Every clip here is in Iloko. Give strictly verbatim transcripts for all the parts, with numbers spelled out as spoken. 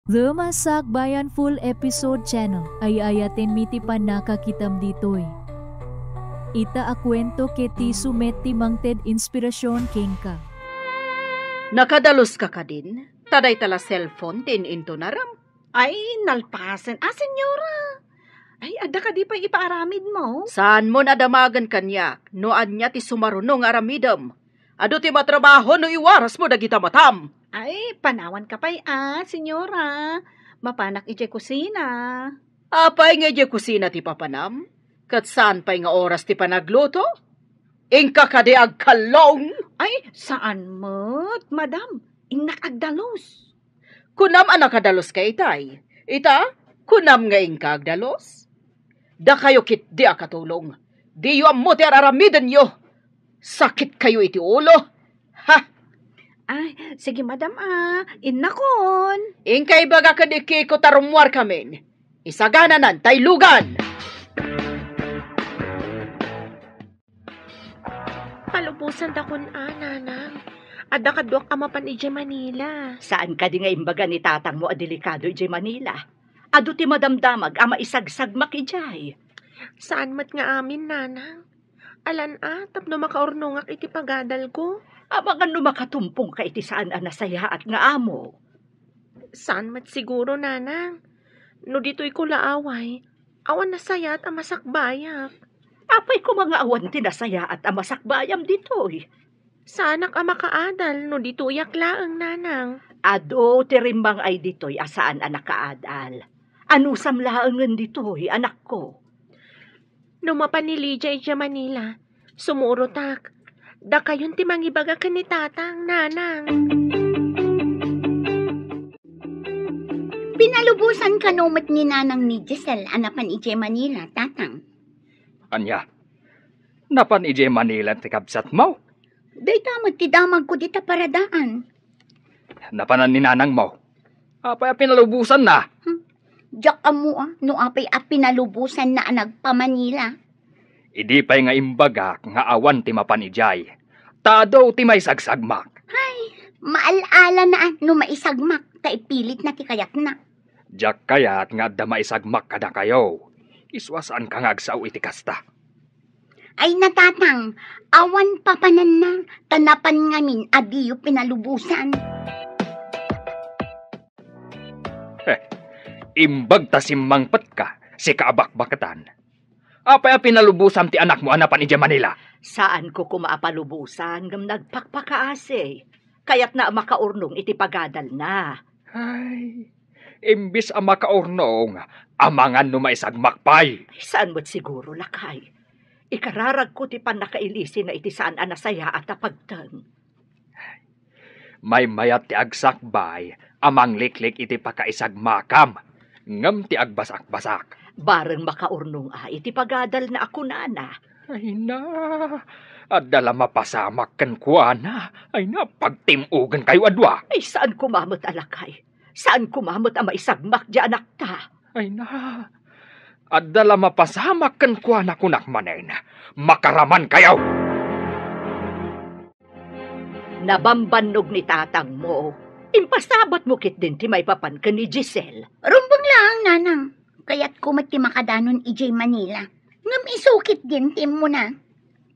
The Masakbayan Full Episode Channel. Ay-ayatenmi ti pannakakitam ditoy. Ita a kuento ket isu met ti mangted inspirasyon kenka. Nakadaluska kadin? Ta dayta la cellphone ti in-intunaram. Ay, nalpasen. Ah, senyora. Ay, adda kadi pay ipaaramidmo? Saanmon a damagen kaniak no ania ti sumaruno nga aramidem. Adu ti matrabaho no iwarasmo dagita matam. Ay, panawanka pay, ah, senyora. Mapanak idiay kusina. Apay nga idiay kusina ti papanam? Ket saan pay nga oras ti panagluto? Inka kadi agkallong? Ay, saan met, madam. Innak agdalus. Kunam a nakadaluska itay. Ita, kunam nga inka agdalus? Dakayo ketdi a katulong. Diyo ammo ti ar-aramidenyo. Sakitkayo iti ulo. Ha? Ay, sige, madam, ah. Innakon. Inka ibaga ken ni Kiko ta rummuarkamin. Isagananan tay lugan. Palubosan dakon a, nanang. Adda kaduak a mapan idiay Manila. Saan kadi nga imbaga ni tatangmo a delikado idiay Manila? Adu ti madamdamag a maisagsagmak idiay. Saan met nga amin, nanang. Alan a, tapno makaurnongak iti pagadalko. Amangan no makatumpongka iti saan a nasayaat nga amo. Saan met siguro, nanang. No ditoyko la away, awan nasayaat a masakbayak. Apay koma nga awan ti nasayaat a masakbayam ditoy? Saanak a makaadal no ditoyak laeng, nanang. Adu ti rimmang-ay ditoy a saan a nakaadal. Anusam laengen ditoy, anakko? No mapan ni Lydia idiay Manila, sumurotak. Dakayon ti mangibaga ken ni tatang, nanang. Pinalubosan kano met ni nanang ni Giselle a napan idiay Manila, tatang? Ania? Napan idiay Manila ti kabsatmo? Dayta met ti damagko dita paradaan. Napanan ni nanangmo? Apay a pinalubosanna? Hmm. Diak ammo a no apay a pinalubosanna a nagpa-Manila. Idi pay nga imbagak nga awan ti mapan idiay, ta adu ti maisagsagmak. Ay, maal-ala na a no maisagmak ta ipilitna ti kayatna. Diak kayat nga adda maisagmak kadakayo. Isu a saanka nga agsao iti kasta. Ay, natatang, awan papananna, ta napan ngamin a diyo pinalubosan. Heh, imbag ta simmangpetka, sika a bakbaketan. Apay a pinalubosam ti anakmo a napan idiay Manila? Saanko koma a palubosan, ngem nagpakpakaasi. Kayatna a makaurnong iti pagadalna. Ay, imbis a makaurnong, amangan no maisagmak pay. Saan met siguro, lakay. Ikararagko ti pannakailisina iti saan a nasayaat a pagteng. Maymayat ti agsakbay a mangliklik iti pakaisagmakam, ngem ti agbasakbasak. Bareng makaurnong a iti pagadalna a kunana. Ay na, adda la mapasamak kenkuana. Ay na, pagtim-ogenkayo a dua. Ay, saan koma met a lakay. Saan koma met a maisagmak di anakta. Ay na, adda la mapasamak kenkuana, kunak manen, makaramankayo! Nabambannog ni tatangmo. Impasabatmo ketdin ti maipapan ken ni Giselle. Rumbeng laeng, nanang. Kayatko met ti makadanon idiay Manila. Ngem isu ketdin ti immuna.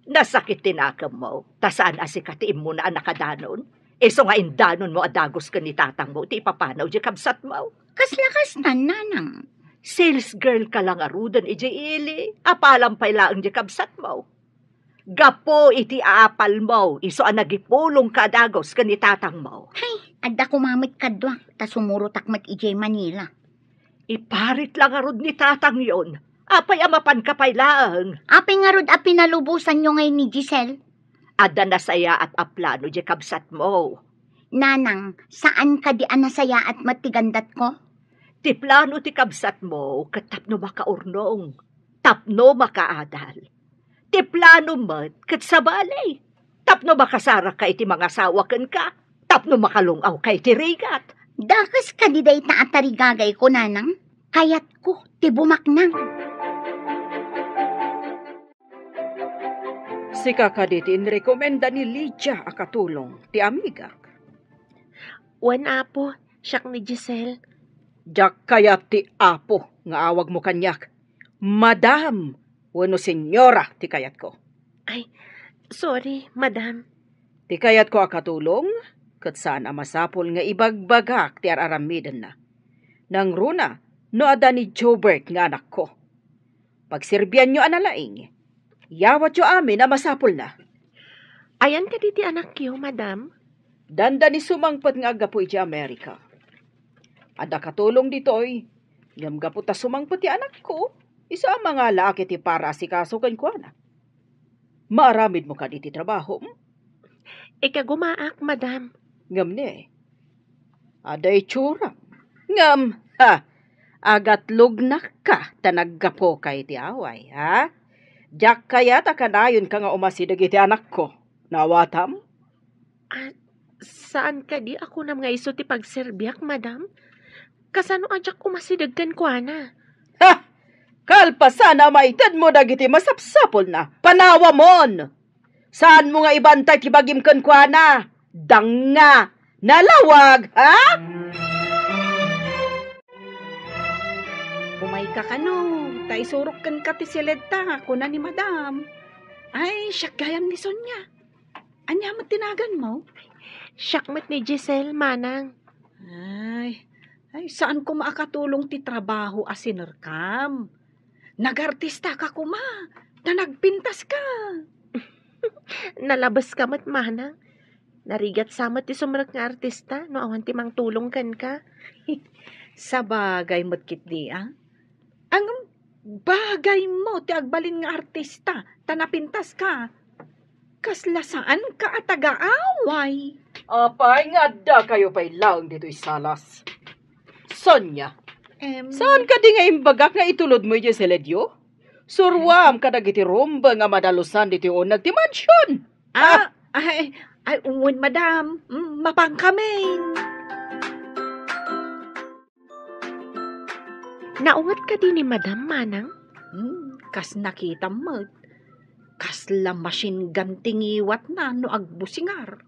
Nasakit ti nakemmo, ta saan a sika ti immuna a nakadanon. Isu nga indanonmo a dagus ken ni tatangmo ti ipapanaw di kabsatmo. Kasla kastan, nanang. Sales girl ka la ngaruden idiay ili, apalam pay laeng di kabsatmo. Gapu iti aapalmo, isu a nagipulongka a dagus ken ni tatangmo. Hay, adda koma met kaduak, ta sumurotak met idiay Manila. Iparit la ngarud ni tatangyon. Apay a mapanka pay laeng? Apay ngarud a pinalubosanyo ngay ni Giselle? Adda nasayaat a plano di kabsatmo. Nanang, saan kadi a nasayaat met ti gandatko? Ti plano ti kabsatmo ket tapno makaurnong, tapno makaadal. Ti plano met ket sabali, tapno makasaraka iti mangasawa kenka, tapno makalung-awka iti rigat. Dakes kadi dayta a tarigagayko, nanang? Kayatko ti bumaknang. Sika kadi ti inrekomenda ni Lydia a katulong ti amigak? Wen, Apo, siak ni Giselle. Diak kayat ti apo nga awagmo kaniak. Madam wenno senyora ti kayatko. Ay, sorry, madam. Ti kayatko a katulong, ket saan a masapul nga ibagbagak ti ar-aramidenna. Nangruna no adda ni Jobert nga anakko. Pagserbianyo a nalaing. Yawatyo amin a masapulna. Ayan kadi ti anakyo, madam? Dandani sumangpet nga aggapu iti Amerika. Adda katulong ditoy, ngem gapu ta sumangpet ti anakko, isu a mangalaak iti para asikaso kenkuana. Maaramidmo kadi ti trabahom? Ikagumaak, madam. Ngem ni, adda itsuram. Ngem, ha, agatulognakka ta naggapuka iti away, ha? Diak kayat a kanayonka nga umasideg iti anakko. Naawatam? Ah, saan kadi a kunam nga isu ti pagserbiak, madam? Kasano a diak umasideg kenkuana? Ha! Kalpasan a maitedmo dagiti masapsapulna, panawamon! Saanmo nga ibantay ti bagim kenkuana? Danga! Nalawag, ha? Umayka kano, ta isurok kenka ti siledta, kuna ni madam. Ay, siak gayam ni Sonia. Ania met ti naganmo? Siak met ni Giselle, manang. Ay, ay, saan koma a katulong ti trabaho a sinerkam. Nagartistaka koma, ta nagpintaska. Nalabeska met, manang. Narigat sa met ti sumrek nga artista no awan ti mangtulong kenka. Sabagay met ketdi, a. Ngem, bagaymo ti agbalin nga artista, ta napintaska. Kasla saanka a tagaaway. Apay nga addakayo pay laeng ditoy salas? Sonia, em, saan kadi nga imbagak nga itulodmo idiay siledyo? Suruam kadagiti rumbeng a madalusan ditoy uneg ti mansion. Ah, ay, ay, wen, madam. Mm, mapankamin. Naunget kadi ni madam, manang? Hmm, kas nakitam met. Kasla machine gun ti ngiwatna no agbusingar.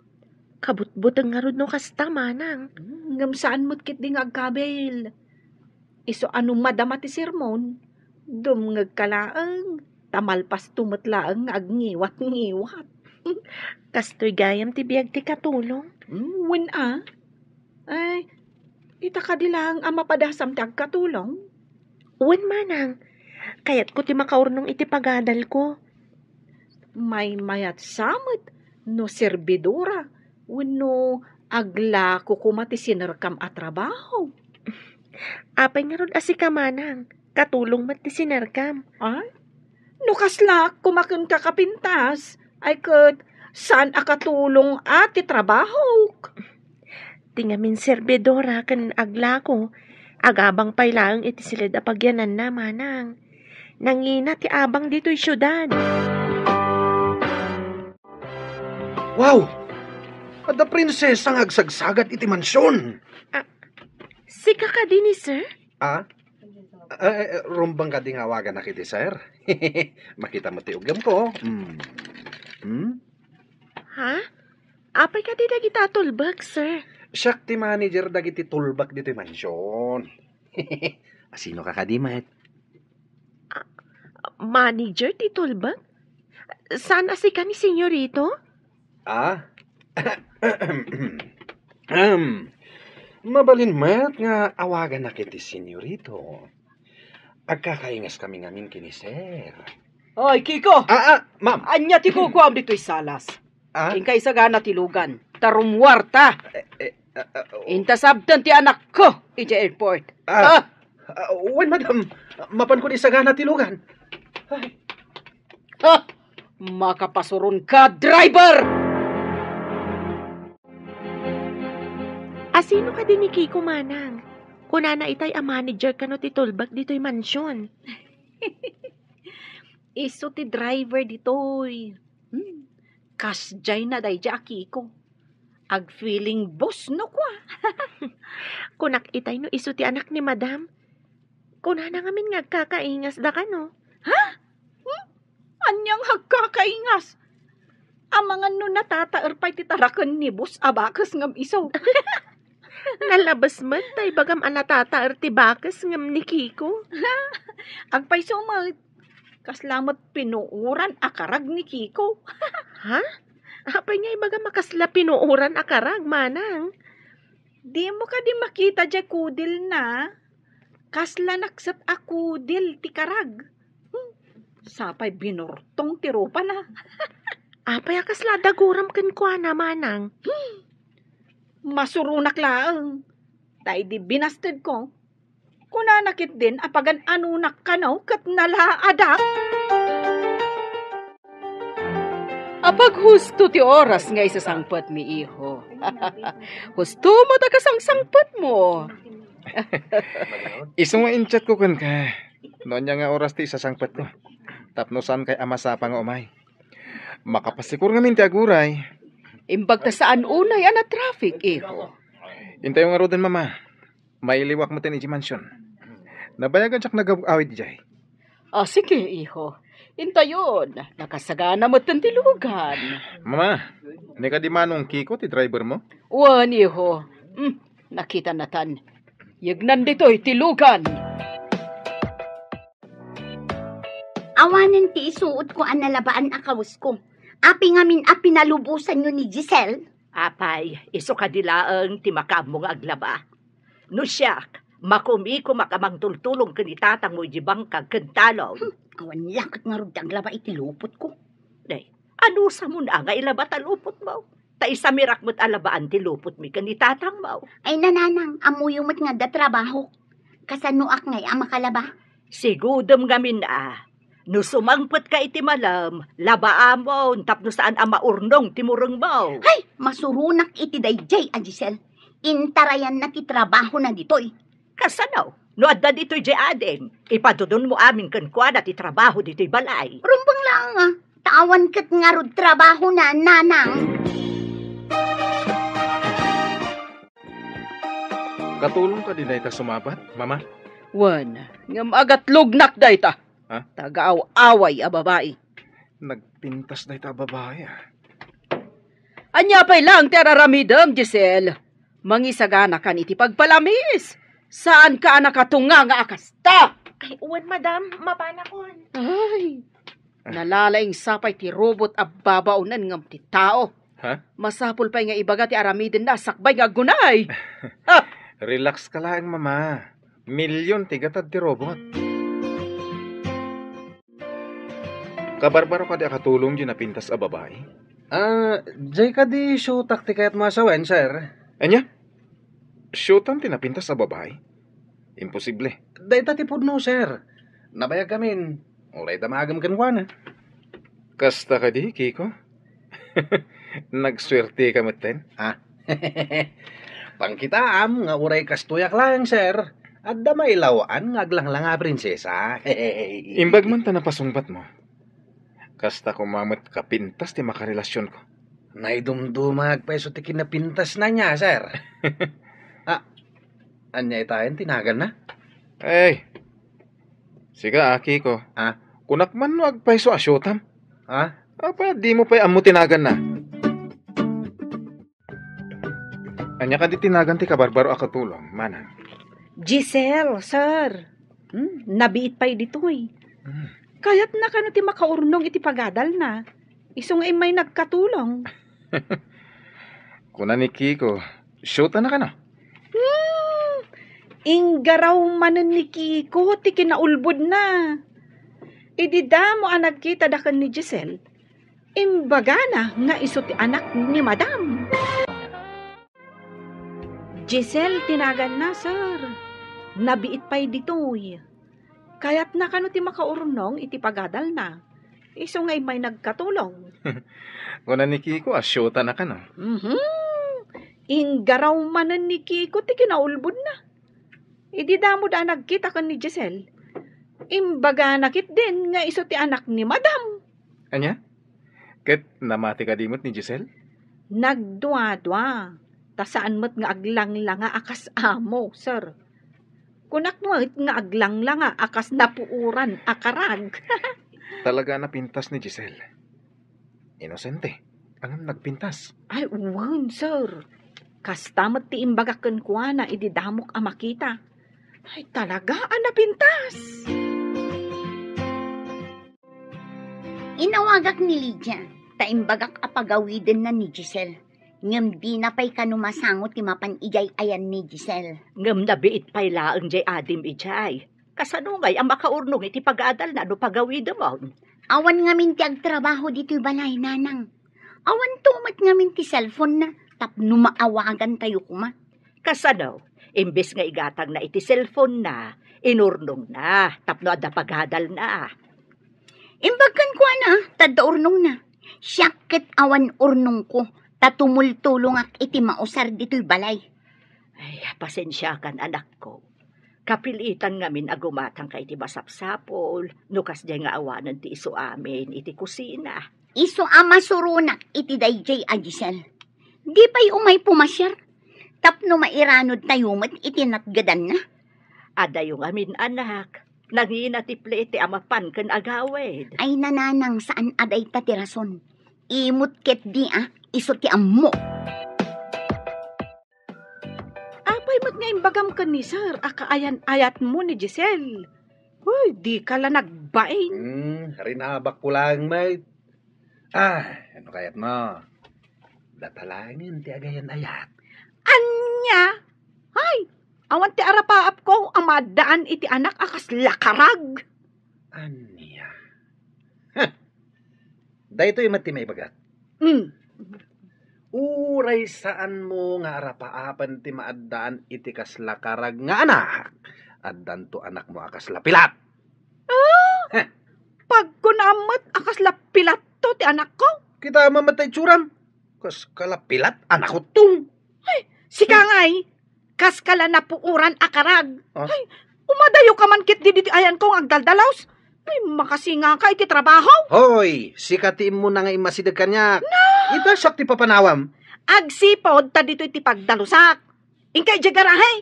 Kabutbuteng ngarud no kasta, manang. Hmm, ngem saan met ketdi nga agkabil. Isu a no madama ti sermon, dumngegka laeng, ta malpasto met laeng nga agngiwat-ngiwat. Kastoy gayam ti biag ti katulong? Hmm, wen a. Ay, ita kadi laeng a mapadasam ti agkatulong? Wen, manang. Kayatko ti makaurnong iti pagadalko. Maymayatsa met no serbidora wenno aglako koma ti sinerkam a trabaho. Apay ngarud a sika, manang? Katulong met ti sinerkam. Ay, no kaslaak koma kenka kapintas, ay ket saan a katulong a ti trabahok. Ti ngamin serbidora ken aglako, agabang pay laeng iti siled a pagyananna, manang. Nangina ti abang ditoy siudad. Wow! Adda prinsesa nga agsagsagad iti mansion. Ah, sika kadi ni sir? Ah? Eh, eh, rumbeng kadi nga awaganak iti sir? Makita met ti uggamko. Hmm. Hmm? Ha? Apay kadi dagita a tulbek, sir? Siak ti manager dagiti tulbek ditoy mansion. Asinoka kadi met? Ah, manager ti tulbek? Saan a sika ni Senyorito? Ah? Ahem. Mabalin met nga awaganak iti Senyorito. Agkakaingaskami ngamin ken ni sir. Oy, Kiko! Ah, ah, ma'am. Ania ti kukuam ditoy salas? Ah? Inka isagana ti lugan, ta rummuarta. Eh, eh, ah, ah, oh. Inta sabten ti anakko idiay airport. Ah, ah, wen, madam. Mapankon isagana ti lugan. Ay. Ha! Makapasuronka, driver! Asino kadi ni Kiko, manang? Kunana itay a manager kano ti tulbek ditoy mansion. Isu ti driver ditoy. Hmm. Kasdiay na daydiay a Kiko. Agfeeling boss no kua. Kunak itay no isu ti anak ni madam. Kunana ngamin nga agkakaingas da kano. Ha? Hmm? Ania nga agkakaingas? Amangan no natataer pay ti taraken ni boss a bakes ngem isu. Nalabes met ta ibagam a natataer ti bakes ngem ni Kiko. Agpayso met. Kasla met pinuoran a karag ni Kiko. Ha? Apay nga ibagam a kasla pinuoran a karag, manang? Dimo kadi makita diay kudilna? Kasla nakset a kudil ti karag. Hmm. Sapay binortong ti rupana. Apay a kasla daguram kenkuana, manang? Hmm. Masuronak laeng. Ta idi binastedko, kunana ketdin a pagan-anonak kano ket nalaadak. Apaghusto ti oras nga isasangpetmi, iho. Husto met a kasangsangpetmo. Isu nga in-chatko kenka no ania nga oras ti isasangpetko. Tapno saankay a masapa nga umay. Makapasikur ngamin ti aguray. Imbag ta saan unay a na-traffic, iho. Intayo ngaruden, Mama. Mailiwak metten idiay mansion. Nabayagan diak nagaw-awid idiay. Ah, sige, iho. Intayon, nakasagana metten ti lugan. Mama, ni kadi Manong Kiko ti drivermo? Wen, iho. Hmm, nakitana tan. Yegnan ditoy ti lugan. Awanen ti isuotko a nalabaan a kawesko. Apay ngamin a pinalubosanyo ni Giselle? Apay, isu kadi laeng ti makaammo nga aglaba. No siak, makumikumak a mangtultulong ken ni tatangmo idiay bangkag ken talon. Hmm, awan la ket ngarud ti aglaba iti lupotko. Nay, anusamon a nga ilaba ta lupotmo? Ta isamirak met a labaan ti lupotmi ken ni tatangmo. Ay, nanang, ammoyo met nga adda trabahok. Kasanoak ngay a makalaba? Sigudem ngamin a, no sumangpetka iti malem, labaamon tapno saan a maurnong ti murengmo. Hay, masuronak iti daydiay a Giselle. Intarayanna ti trabahona ditoy. Kasano? No adda ditoy diay adim, ipadudonmo amin kenkuana ti trabaho ditoy balay. Rumbeng laeng a, ta awan ket ngarud trabahona, nanang. Katulong kadi dayta sumabat, Mama? Wen, ngem agatlognak dayta. Ha? Taga-aw-away a babai. Nagpintas dayta a babai, ah. Ania pay laeng ti ar-aramidem, Giselle? Mangisaganakan iti pagpalamis. Saanka a nakatunga nga a kasta. Ay, wen, madam, mapanakon. Ay, nalalaing sapay ti robot a babaonen ngem ti tao. Ha? Masapul pay nga ibaga ti aramidenna a sakbay nga aggunay. Ha? Relax ka laeng, Mama. Milyon ti gatad ti robot. Kabarbaro kadi a katulong diay napintas a babai? Ah, diay kadi siotak ti kayatmo a sawen, sir? Ania? Siotam ti napintas a babai? Imposible. Dayta ti pudno, sir. Nabayag amin. Uray damagem kenkuana. Kasta kadi, Kiko? Nagsuerteka metten? Ah. Pangkitaam nga uray kastoyak laeng, sir. Adda mailaw-an nga aglanglang a prinsesa. Imbag man ta napasungbatmo. Kasta koma met kapintas ti makarelasionko. Naidumduma pay isu ti kinapintasna nia, sir. Ah, ania itayen ti naganna? Ay, sika, aki ko. Ah? Kunak man no agpayso a siotam. Ah? Apay, dimo pay ammo ti naganna? Ania kadi ti nagan ti kabarbaro a katulong, manang? Giselle, sir. Hmm, nabiit pay ditoy. Hmm. Kayatna kano ti makaurnong iti pagadalna. Isu nga immay nagkatulong. Kuna ni Kiko, shootana kano? Hmm, inggaraw manen ni Kiko ti kinaulbodna. Idi damo a nagkita daken ni Giselle, imbagana nga isu ti anak ni Madam. Giselle ti naganna, sir. Nabiit pay ditoy. Kayatna kano ti makaurnong iti pagadalna. Isu nga immay nagkatulong. Kuna ni Kiko a shootana kano? Mhm. Inggaraw manen ni Kiko ti kinaulbodna. Idi damo da a nagkita ken ni Giselle, imbagana ketdin nga isu ti anak ni Madam. Ania? Ket namati kadi met ni Giselle? Nagduadua, ta saan met nga aglanglanga a kas amo, sir. Kunak met nga aglanglanga a kas napuoran a karag. Talaga a napintas ni Giselle. Inosente, ngem nagpintas. Ay, wen, sir. Kasta met ti imbagak kenkuana idi damok a makita. Ay, talaga a napintas! Inawagak ni Lydia, ta imbagak a pagawidenna ni Giselle. Ngem dina pay kano masango ti mapan idiay ayan ni Giselle. Ngem nabiit pay laeng diay adim idiay. Kasano ngay a makaurnong iti pagadalna no pagawidemon? Awan ngamin ti agtrabaho ditoy balay, nanang. Awanto met ngamin ti cellphone-na tapno maawagantayo koma. Kasano? Imbes nga igatangna iti cellphone-na, inurnongna tapno adda pagadalna. Imbag kenkuana, ta adda urnongna. Siak ket awan urnongko, ta tumultulongak iti mausar ditoy balay. Ay, pasensiakan, anakko. Kapilitan ngamin a gumatangka iti masapsapul, no kasdiay nga awanen ti isu amin iti kusina. Isu a masuronak iti daydiay a Giselle. Di pay umay pumasiar tapno mairanodtayo met iti natgedanna. Adayo ngamin, anak. Nangina ti plete a mapan ken agawid. Ay, nanang, saan a dayta ti rason. Imot ketdi a, isu ti ammok. Apay met nga imbagam ken ni Sir a kaayan-ayatmo ni Giselle? Uy, dika la nagbain. Hmm, rinabakko laeng met. Ah, ano kayatmo? Data laengen ti agayan-ayat. Ania? Ay, awan ti arapaapko a maaddaan iti anak a kasla karag. Ania? Huh. Daytoy met ti maibagak. Hmm. Uray saanmo nga arapaapen ti maaddaan iti kasla karag nga anak, addanto anakmo a kasla pilat. Ah! Heh. Pagkunam met a kasla pilatto ti anakko? Kitaem met ta itsuram. Kas kala pilat, anakko tong. Ay, sika ngay, kas kala napuoran a karag. Ah? Ay, umadayoka man ketdi ditoy ayanko nga agdaldalos. Ay, makasingaka iti trabaho. Hoy, sika ti immuna nga immasideg kaniak. Na! Ita siak ti papanawam. Agsipud ta ditoy ti pagdalusak. Inka idiay garahe.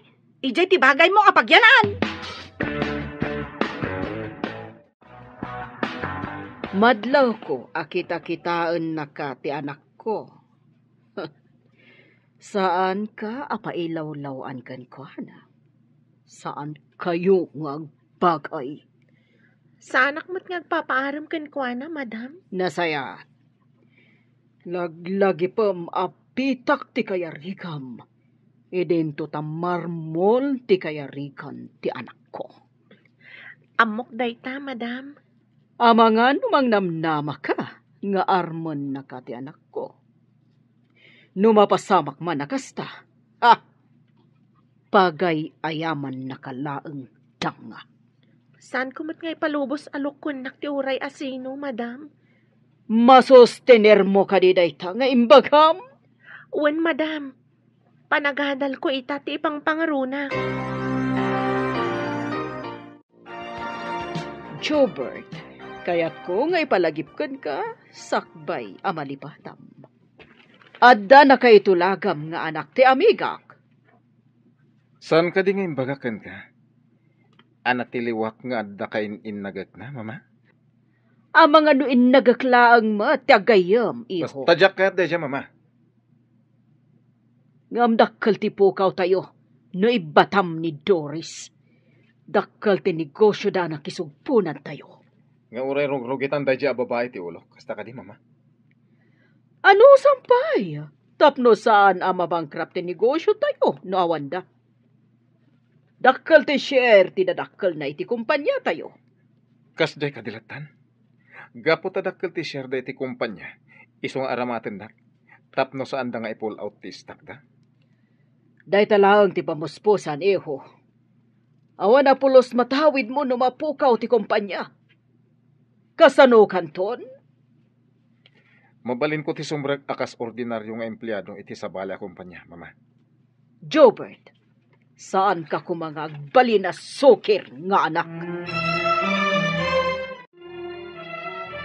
Idiay ti bagaymo a pagyanan. Madlawko a kitakitaennaka ti anakko. Saanka a pailawlaw-an kenkuana. Saankayo nga agbagay. Saanak met nga agpapaarem kenkuana, madam. Nasayaat. Laglagipem a bitak ti kayarigam. Idinto ta marmol ti kayarigan ti anakko. Ammok dayta, madam. Amangan no mangnamnamaka nga armennaka ti anakko. No mapasamak man a kasta, ah, pagay-ayamannaka laeng danga. Saanko met nga ipalubos a lukkonnak ti uray a sino, madam. Masostenermo kadi dayta nga imbagam? Wen, madam. Panagadalko ita ti ipangpangaronak. Jobert, kayatko nga ipalagip kenka sakbay a malipatam. Adda nakaitulagam nga anak ti amigak. Saan kadi nga imbagak kenka a natiliwak nga adda kain-innagekna, Mama? Amangan no innagek laeng met ti aggayyem, iho. Basta diak kayat daydiay, Mama. Ngem dakkel ti pukawtayo no ibbatam ni Doris. Dakkel ti negosio da nakisugponantayo. Nga uray rugrugitan daydiay a babai ti ulok, kasta kadi, Mama? Anusan pay, tapno saan a mabankrupt ti negosio tayo no awanda. Dakkel ti share ti dadakkelna iti kompania tayo. Kasdiay kadi lattan? Gapu ta dakkel ti share da iti kompania, isu nga aramatennak, tapno saanda nga i-pull out ti stock da. Dayta laeng ti pamuspusan, iho. Awan a pulos matawidmo no mapukaw ti kompania. Kasano kanton? Mabalinko ti sumrek a kas ordinario nga empleado iti sabali a kompania, Mama. Jobert, saanka koma nga agbalin a sukir nga anak.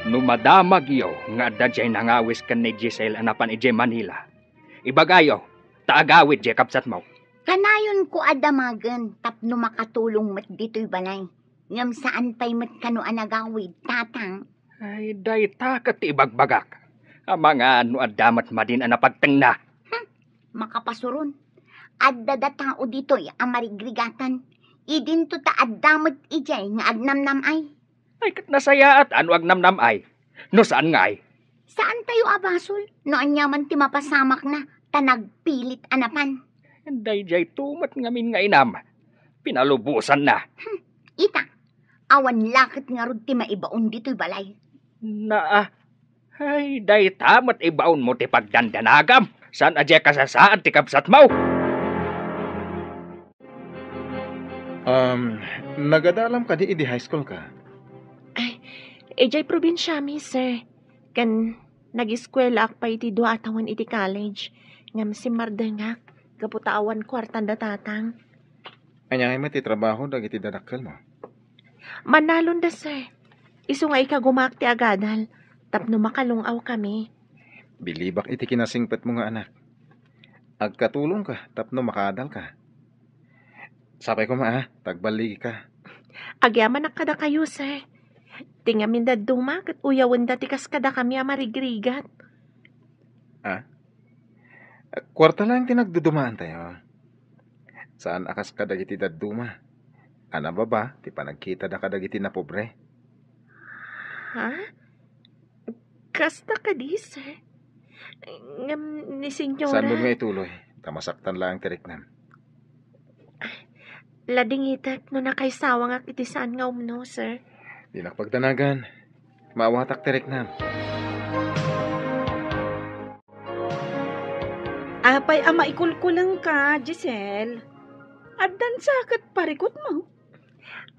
No madamagyo nga adda diay nangawis ken ni Giselle a napan idiay Manila, ibagayo, ta agawid diay kabsatmo. Kanayonko a damagen tapno makatulong met ditoy balay. Ngem saan pay met kano a nagawid, Tatang? Ay, dayta ket ti ibagbagak. Amangan no adda met madin a napagtengna. Hmm. Makapasuron, adda da tao ditoy a marigrigatan. Idinto ta adda met idiay nga agnamnam-ay. Ay, ket nasayaat a no agnamnam-ay. No saan ngay? Saan tayo a basol no aniaman ti mapasamakna ta nagpilit a napan? Daydiay to met ngamin nga inam. Pinalubosanna. Hmm, ita, awan la ket ngarud ti maibaon ditoy balay. Naa, ay, dayta met ibaonmo ti pagdandanagam. Saan a diay kasasaad ti kabsatmo? Um, nagadalam kadi idi high school ka? Ay, idiay probinsiami, sir. Ken nagiskuelaak pay iti dua a tawen iti college. Ngem simmardengak gapu ta awan kuartan da tatang. Ania ngay met ti trabaho dagiti dadakkelmo? Mannalonda, sir. Isu nga ikagumaak ti agadal tapno makalung-awkami. Bilibak iti kinasingpetmo nga anak. Agkatulongka tapno makaadalka. Sapay koma, a, ta agballigika. Agyamanak kadakayo, sir. Ti ngamin dadduma ket uyawenda ti kas kadakami a marigrigat. A? Kuarta laeng ti nagdudumaantayo. Saan a kas kadagiti dadduma a nababa ti panagkitada kadagiti napobre. Ha? Kasta kadi, sir? Ngem ni Senyora. Saan nga ituloy? Ta masaktan laeng ti riknam. Ladingitek no nakaisawangak iti saan nga umno, sir. Dinak pagdanagan. Maawatak ti riknam. Apay a maikulkulengka, Giselle? Addan sa ket parikutmo?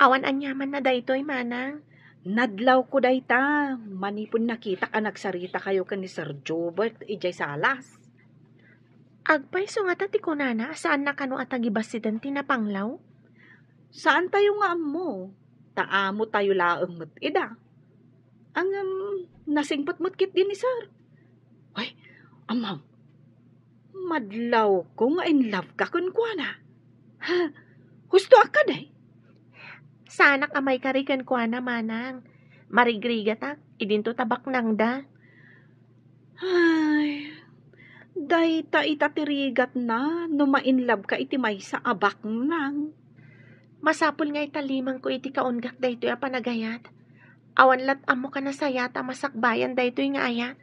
Awan aniamanna daytoy, manang. Nadlawko dayta, manipud nakitak a nagsaritakayo ken ni Sir Jobert idiay salas. Agpayso ngata ti kunana a saanna kano a tagibassiten ti napanglaw? Saantayo nga ammo, ta amotayo laeng met ida. Ngem nasingpet met ketdi ni Sir. Ay, ammom, madlawko nga in love ka kenkuana. Ha, husto a kadi? Saanak a maikari kenkuana, manang. Marigrigatak, idinto ta baknangda. Ay, dayta ita ti rigatna no ma-in love ka iti maysa a baknang. Masapul nga itallimanko iti kaunggak daytoy a panagayat. Awan lat ammok a nasayaat a masakbayan daytoy nga ayat.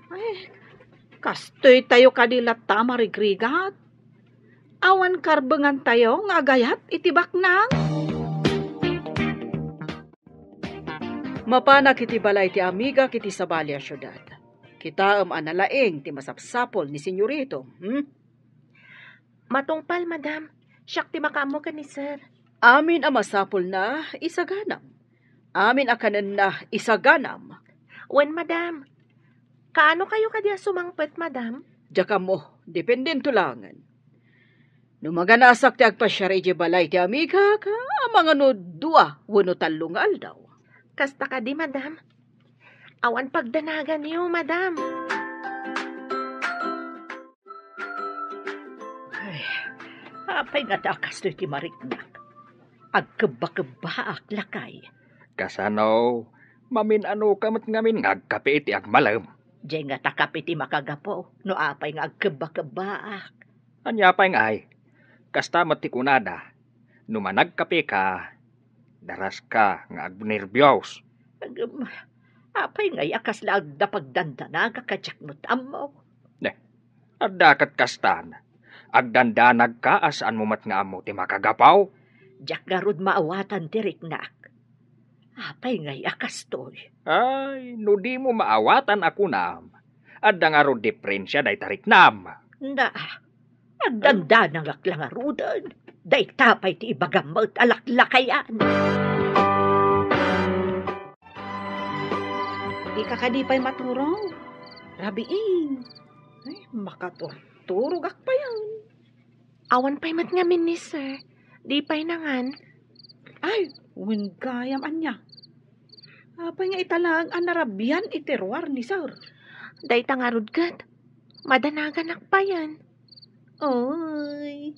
Ay, kastoytayo kadi latta a marigrigat. Awan karbengantayo nga agayat iti baknang. Mapanak iti balay ti amigak iti sabali a siudad. Kitaem a nalaing ti masapsapul ni Senyorito, hmm? Matungpal, madam. Siak ti makaammo ken ni sir. Amin a masapulna, isaganam. Amin a kanenna, isaganam. Wen, madam. Kaano kayo kadi a sumangpet, madam? Diak ammo, dependento laengen. No maganasak ti agpasiar idiay balay ti amigak, amangan no dua wenno tallo nga aldaw. Kasta kadi, madam. Awan pagdanaganyo, madam. Ay, apay ngata a kastoy ti mariknak? Agkebbakebbaak, lakay. Kasano, mamin-anoka met ngamin nga agkape iti agmalem? Diay ngata kape ti makagapu no apay nga agkebbakebbaak. Ania pay ngay? Kasta met ti kunada, no managkapeka, daraska nga agnerbios. Agem, apay ngay a kasla adda pagdandanagak a diak met ammo? Ne, adda ket kastan. Agdandanagka a saanmo met nga ammo ti makagapu? Diak ngarud maawatan ti riknak. Apay ngay a kastoy? Ay, no dimo maawatan a kunam, adda ngarud diferensia dayta riknam. Na, agdandanagak la ngaruden. Dayta pay ti ibagam met a laklakayan. Ika kadi pay maturog? Rabiin. Ay, makaturturogak payen. Awan pay met ngamin ni sir. Di pay nangan. Ay, wen gayam ania. Apay nga ita laeng a narabian iti ruar ni sir? Dayta ngarud ket, madanaganak payen. Oy,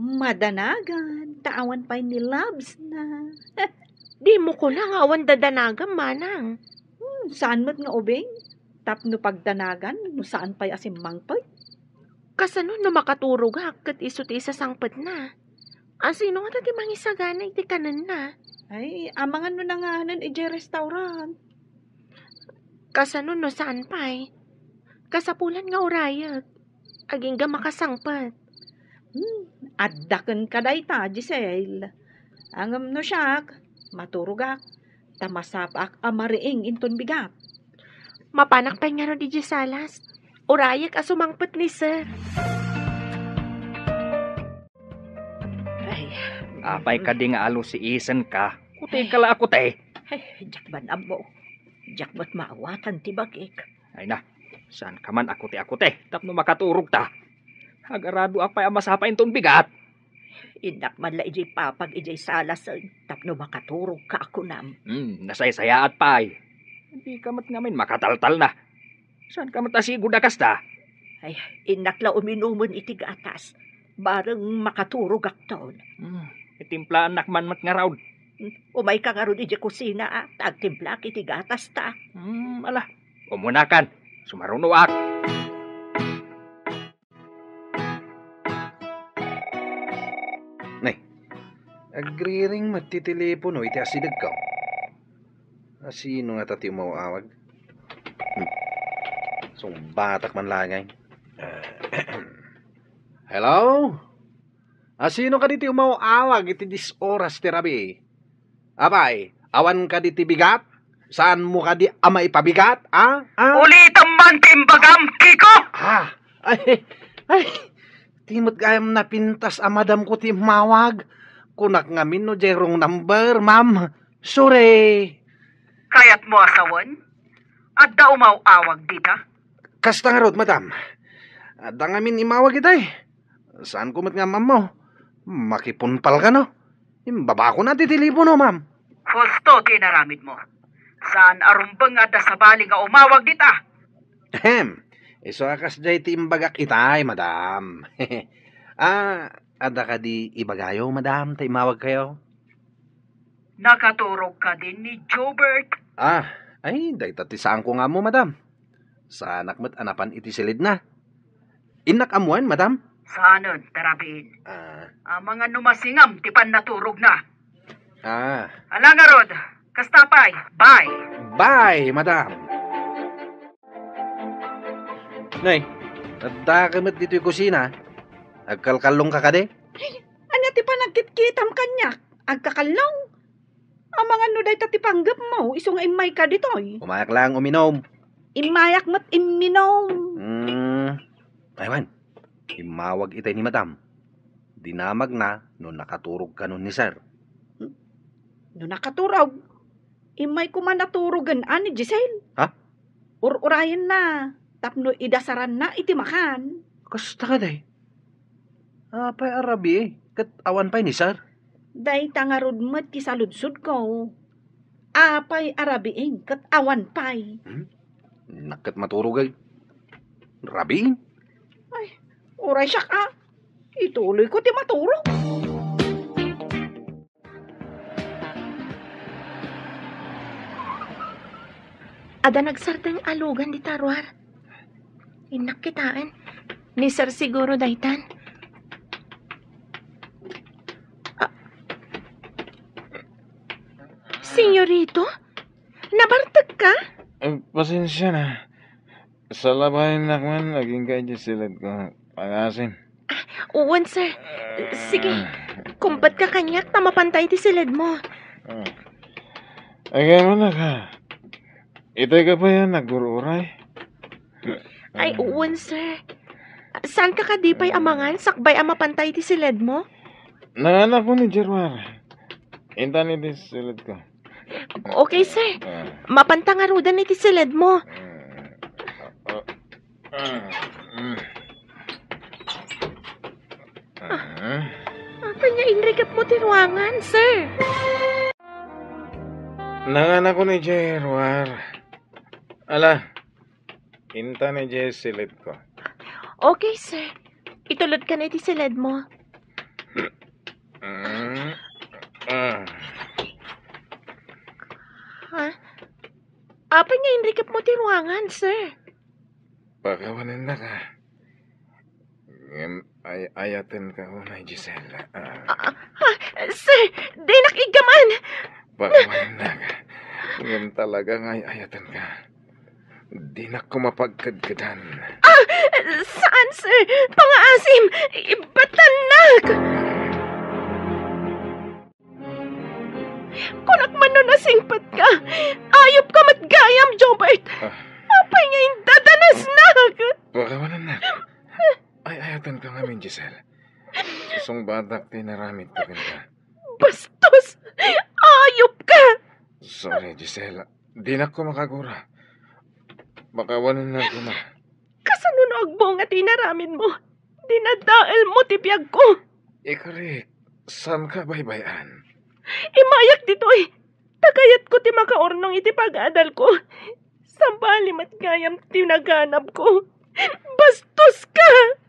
madanagan, ta awan pay ni loves na. Dimo kuna nga awan dadanagam, manang. Hmm, saan met nga ubing? Tapno pagdanagan, no saan pay a simmangpet? Kasano no makaturogak ket isu ti isasangpetna? Asino ngata ti mangisagana iti kanenna? Ay, amangan no nanganen idiay restaurant. Kasano no saan pay? Kasapulan nga urayek. Agingga makasangpet. Hmm, adda kenka dayta, Giselle. Ngem no siak, maturogak, ta masapaak a mariing inton bigat. Mapanak pay ngarud idiay salas. Urayek a sumangpet ni Sir. Ay. Apay kadi nga alusiisenka? Kuteka la a kute. Ay, diak man ammo. Diak met maawatan ti bagik. Ay na, saanka man a kute a kute tapno makaturogta. Agaradoak pay a masapa inton bigat. Innak man la idiay papag idiay salasen tapno makaturogka a kunam. Hmm, nasaysayaat pay. Dika met ngamin makataltalna. Saanka met a sigud a kasta? Ay, innak la uminumen iti gatas. Bareng makaturogakton. Hmm, itimplaannak man met ngarud. Hmm, umayka ngarud idiay kusina, a, ta agtimplaak iti gatas ta. Hmm, ala, umunakan. Sumarunoak. Nay, agriring met ti telepono iti asidegko. Asino ngata ti umaw-awag? Hmm. Sungbatak man la ngay. Hello? Asino kadi ti umaw-awag iti dies oras ti rabii? Apay, awan kadi ti bigat? Saanmo kadi a maipabigat, a? A? Ulitem man ti imbagam, Kiko! Ah, ay, ay, ti met gayam napintas a madamko ti immawag. Kunak ngamin no diay wrong number, ma'am. Sorry. Kayatmo a sawen? Adda umaw-awag dita? Kasta ngarud, madam. Adda ngamin immawag itay. Saanko met nga ammammo. Makipunpalka, no? Imbabakona ti telepono, ma'am. Husto ti inaramidmo. Saan a rumbeng nga adda sabali nga umawag dita. Ahem. Isu a kasdiay ti imbagak itay, madam. Ah, adda kadi ibagayo, madam, ta immawagkayo? Nakaturog kadin ni Jobert? Ah, ay, dayta ti saanko nga ammo, madam. Saanak met a napan iti silidna. Innak ammoen, madam? Saanen, ta rabiin. Ah. Amangan no masingam ti pannaturogna. Ah. Ala ngarud, kasta pay. Bye. Bye, madam. Nay, addaka met ditoy kusina. Agkalkallongka kadi? Ay, ania ti panagkitkitam kaniak? Agkakallong? Amangan no dayta ti panggepmo, isu nga immayka ditoy. Umayak lang uminom. Immayak met imminom. Hmm. Ay, wen. Immawag itay ni madam. Dinamagna no nakaturog kanon ni sir. No nakaturog? Immay koma naturogen a ni Giselle. Ha? Ur-urayenna tapno idasaranna iti makan. Kasta kadi? Apay a rabii ket awan pay ni sir? Dayta ngarud met ti saludsodko. Apay a rabii ket awan pay? Hmm? Innak ket maturog ay. Rabii? Ay, uray siak a. Ituloyko ti maturog. Adda nagsardeng a lugan dita ruar. Innak kitaen. Ni sir siguro daytan. Ah. Senyorito? Nabartekka? Eh, pasensia na. Salabayennak man, agingga idiay silidko. Pangasin. Ah, wen, sir. Sige, kumpet ka kaniak ta mapanta iti silidmo. Ah. Agay man ka. Itay ka pay a naggur-uray? Ay, wen, sir. Saanka kadi pay amangan sakbay a mapanta iti silidmo? Nanganak ko ni Gerwar. Intan iti silidko. Okay, sir. Ah. Mapanta ngaruden iti silidmo. Ah. Ah. Ah. Ah. Apay nga inrikepmo ti ruangan, sir? Nanganak ko ni Gerwar. Ala, intan idiay silidko. Okay, sir. Itulodka na iti silidmo. Mm. Ah. Ha? Apay nga inrikepmo ti ruangan, sir? Pakawanennak a. Ngem ay-ayatenka unay, Giselle. Ah. Ah, ah, sir, dinak iggaman. Pakawanennak. Ngem talaga nga ay-ayatenka. Dinak koma pagkedkedan. Ah, saan, sir? Pangaasim! Ibatannak! Kunak man no nasingpetka. Ayupka met gayam, Jobert. Ah. Apay nga indadanasnak? Pakawanennak. Ay-ayatenka ngamin, Giselle. Sungbatak ti inaramidko kenka. Bastos! Ayupka! Sorry, Giselle. Dinak koma kagura. Pakawanennak koma. Kasano no agbunga ti inaramidmo? Dinadaelmo ti biagko. Ikarik, saanka baybay-an? Immayak ditoy. Ta kayatko ti makaurnong iti pag-adalko. Sabali met gayam ti naganabko. Bastoska!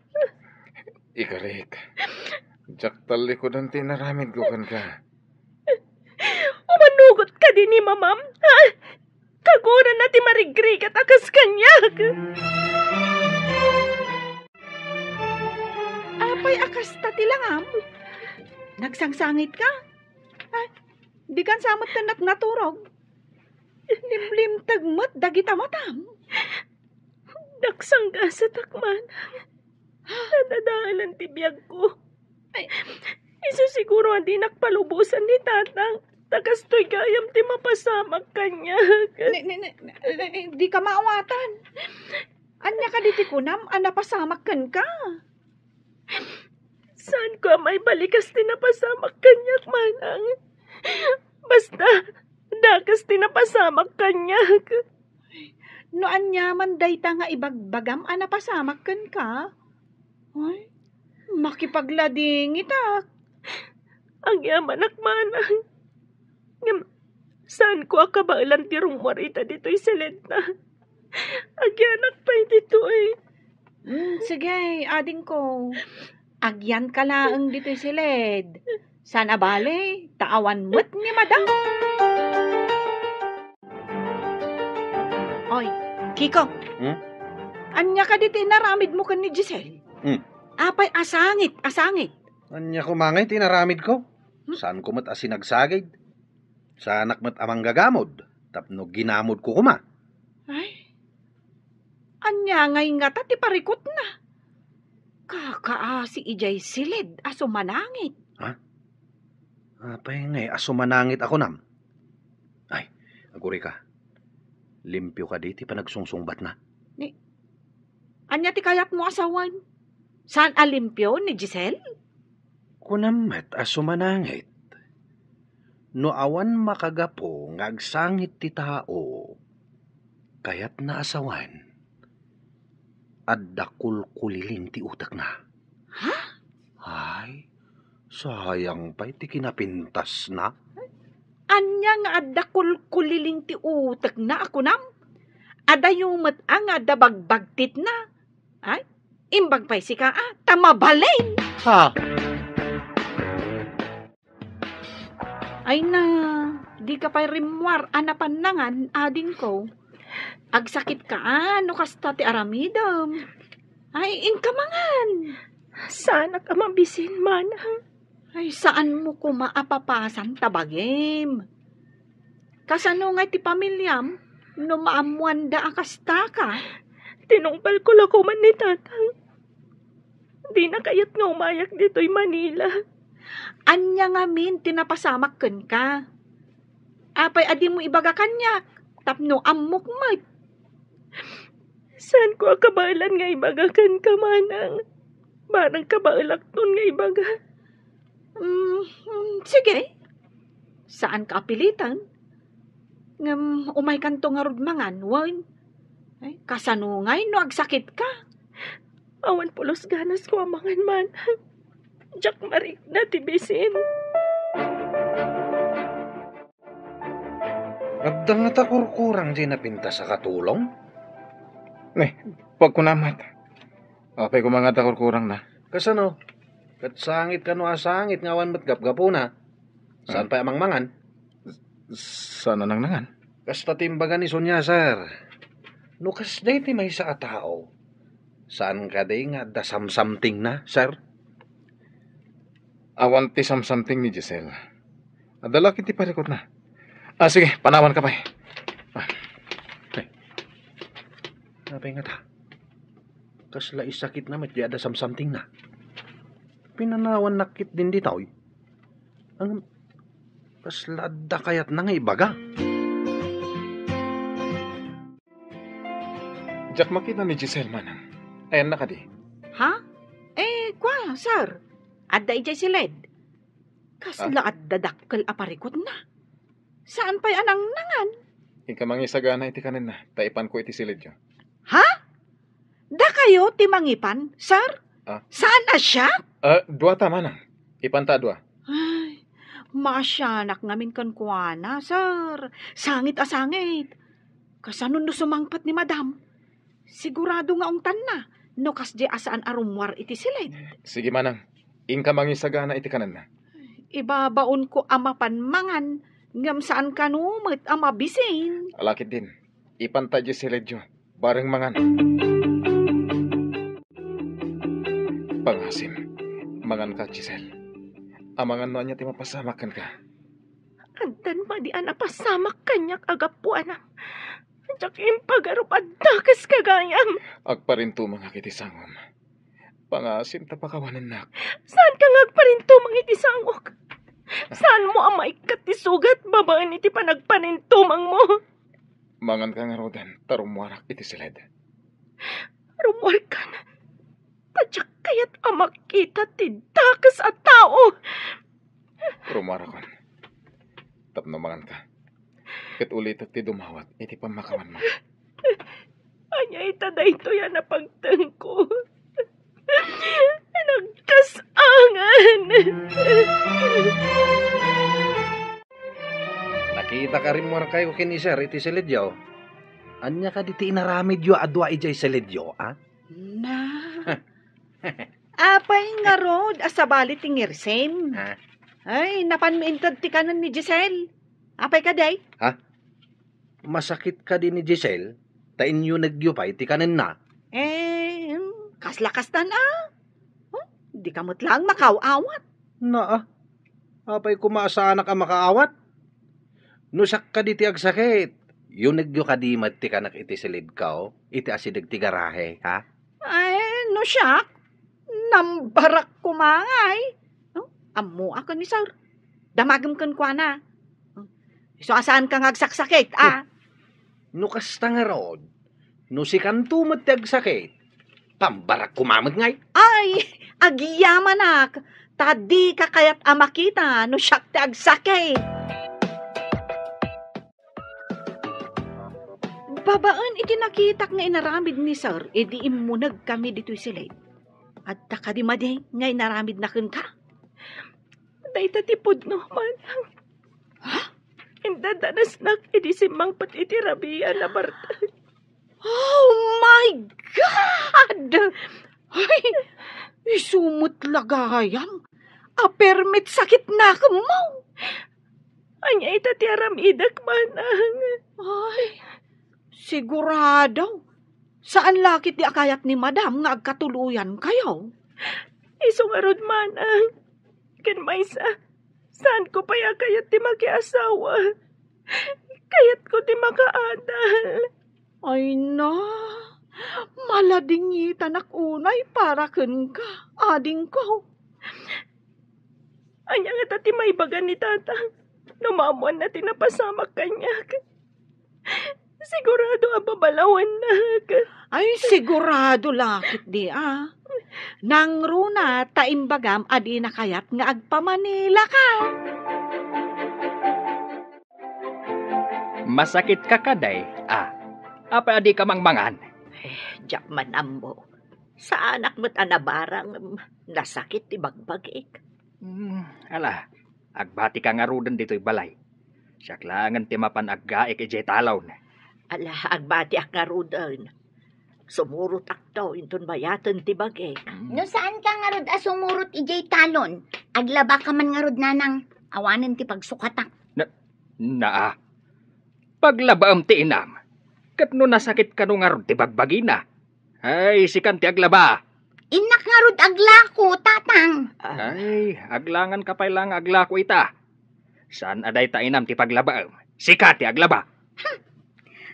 Ikarik, diak tallikudan ti inaramidko kenka. Umanugot kadi ni Mamam, ha? Kagurana ti marigrigat a kas kaniak. Apay a kasta ti langam? Nagsangsangitka? Ay, dikan sa met tennak naturog. Limlimteg met dagita matam. Nagsanggasatak, manang. Nadadaelan ti biagko. Ay. Isu siguro a dinak palubosan ni tatang. Ta kastoy gayam ti mapasamak kaniak. Ni, ni, ni, ni, dika maawatan. Ania kadi ti kunam a napasamak kenka? Saanko a maibalikas ti napasamak kaniak, manang. Basta, dakes ti napasamak kaniak. No aniaman dayta nga ibagbagam a napasamak kenka, ay, makipagladingitak. Agyamanak, manang. Ngem, saanko a kabaelan ti rummuar ita ditoy siledna. Agyanak pay ditoy. Mm, sige, adingko. Agyanka laeng ditoy siled. Saan a bale, ta awan met ni madam. Oy, Kiko. Hmm? Ania kadi ti inaramidmo ken ni Giselle? Hmm. Apay a sangit, a sangit. Ania koma ngay ti inaramidko? Hmm? Saanko met a sinagsagid? Saanak met a manggagamod tapno ginamodko koma. Ay, ania ngay ngata ti parikutna? Kakaasi idiay siled a sumanangit. Ha? Apay ngay a sumanangit a kunam? Ay, agurika. Limpio kadi ti panagsungsungbatna? Ni, ania ti kayatmo a sawen? Saan a limpio ni Giselle? Kunam met a sumanangit. No awan makagapu nga agsangit ti tao, kayatna a sawen, adda kulkuliling ti utekna. Ha? Ay, sayang pay ti kinapintasna. Ania nga adda kulkuliling ti utekna a kunam? Adayo met a nga adda bagbagtitna. Ay, imbag pay sika a, ta mabalin! Ha? Ay na, dika pay rimmuar a napan nangan, adingko. Agsakitka a no kasta ti aramidem. Ay, inka mangan. Saanak a mabisin, manang. Ay, saanmo koma a papasan ta bagim. Kasano ngay ti pamiliam no maammoanda a kastaka? Tinungpalko la koma ni tatang. Dina kayat nga umayak ditoy Manila. Ania ngamin ti napasamak kenka? Apay a dimo ibaga kaniak tapno ammok met? Saanko a kabaelan nga ibaga kenka, manang. Barang kabaelakton nga ibaga. Mm, mm, sige. Saanka a pilitan. Ngem umaykanto ngarud mangan, wen? Ay, kasano ngay no agsakitka? Awan pulos ganasko a mangan, manang. Diak marikna ti bisin. Adda ngata kurkurang diay napintas a katulong? Ne, pagkunam met. Apay koma nga adda kurkurangna? Kasano? Ket sangit kano a sangit nga awan met gapgapuna. Saan Hmm. pay a mangmangan? Saan a nangnangan? Kasta ti imbaga ni Sonia, sir. No kasdiay ti maysa a tao, Saan kadi nga adda samsamtingna, sir? Awan ti samsamting ni Giselle. Adda la ket ti parikutna. Ah, sige, panawanka pay. Ah. Ay. Apay ngata? Kasla isakitna met di adda samsamtingna. Pinanawannak ket din ditoy. Ang kasla adda kayatna nga ibaga. Diak makita ni Giselle, manang. Ayanna kadi? Ha? Eh, kua, sir. Adda idiay siled. Kasla Ah. adda dakkel a parikutna. Saan pay a nangnangan? Inka mangisagana iti kanenna, ta ipanko iti siledyo. Ha? Dakayo ti mangipan, sir? Ah. Saan a siak? Ah, dua ta, manang. Ipanta a dua. Ay, maasianak ngamin kenkuana, sir. Sangit a sangit. Kasano no sumangpet ni madam? Sigurado nga ungtanna no kasdiay a saan a rummuar iti siled. Sige, manang. Inka mangisagana iti kanenna. Ibabaonko a mapan mangan, ngem saan kano met a mabisin. Ala ketdin, ipanta idiay siledyo, bareng mangan. Pangasim, manganka, Giselle. Amangan no ania ti mapasamak kenka. Addan madi a napasamak kaniak a gapuanam. Diak impagarup a dakes gagayam. Agparintumangak iti sangom. Pangasim ta pakawanennak. Saanka nga agparintumang iti sangok? Saanmo a maikkat ti sugat babaen iti panagparintumangmo? Manganka ngaruden, ta rummuarak iti siled. Rummuarkan? Ta diak kayat a makita ti dakes a tao. Rummuarakon. Tapno manganka. Ket ulitek ti dumawat iti pammakawanmo. Ania ita daytoy a napagtengko? Nagkas-angan! Nakitak a rimmuarkayo ken ni Sir iti siledyo. Ania kadi ti inaramidyo a dua idiay siledyo, a? Na. Apay ngarud a sabali ti ngirsim? Ha? Ay, napanmi inted ti kanen ni Giselle. Apay kadi? Ha? Masakit kadi ni Giselle? Ta inyunegyo pay ti kanenna? Eh, hmm, kasla kastan a. Hmm, dika met laeng makaaw-awat. Naa, apay koma a saanak a makaawat? No siak kadi ti agsakit, yunegyo kadi met ti kanek iti siledko, iti asideg ti garahe, ha? Ay, no siak, nambarak koma ngay. No? Ammoak ni Sir. Damagem kenkuana. Isu a saanka nga agsaksakit, a? No kasta ngarud, no sikanto met ti agsakit, pambarak koma met ngay. Ay, agyamanak, ta dika kayat a makita no siak ti agsakit. Babaen iti nakitak nga inaramid ni Sir idi immunegkami ditoy siled, adda kadi madi nga inaramidna kenka? Dayta ti pudno, manang. Ha? Indadanasnak idi simmangpet iti rabian a bartek. Oh my God! Ay, isu met la gayam a permi ti sakitnakemmo. Ania ita ti aramidek, manang? Ay, sigurado. Saan la ketdi a kayat ni Madam nga agkatuloyankayo. Isu ngarud, manang. Ken maysa, saanko pay a kayat ti makiasawa. Kayatko ti makaadal. Ay na, maladingitanak unay para kenka, adingko. Ania ngata ti maibaga ni Tata no maammoanna ti napasamak kaniak? Sigurado a babalawannak. Ay, sigurado la ketdi a. Nangruna ta imbagam a dina kayat nga agpamanilaka. Masakitka kadi, a? Apay a dika mangmangan? Eh, diak man ammo. Saanak met a nabarang, nasakit ti bagbagik. Hmm, ala, agbatika ngaruden ditoy balay. Siak laengen ti mapan aggaek idiay talon. Ala, agbatiak ngaruden. Sumurotakto inton bayaten ti bagik. Mm. No saanka ngarud a sumurot idiay talon, aglabaka man ngarud, nanang, awanen ti pagsukatak. Na, naa. Paglabaem ti inam. Ket no nasakit kano ngarud ti bagbagina, Ay, sikan ti aglaba. Innak ngarud aglako, tatang. Ay, aglangan ka pay la nga aglako ita. Saan a dayta inam ti paglabaem? Sika ti aglaba.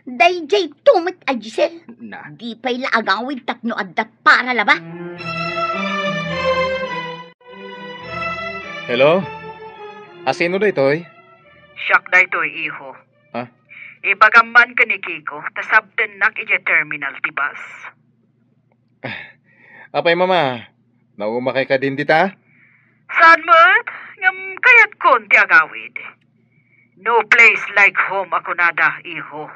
Daydiay to met a Giselle. Na. Di pay la agawid tapno adda para laba. Hello? Asino daytoy? Siak daytoy, iho. Ah? Ibagam man ken ni Kiko, ta sabtennak idiay terminal ti bus. Apay, Mama, naumakay kadin dita? Saan met? Ngem kayatkon ti agawid. No place like home a kunada, iho.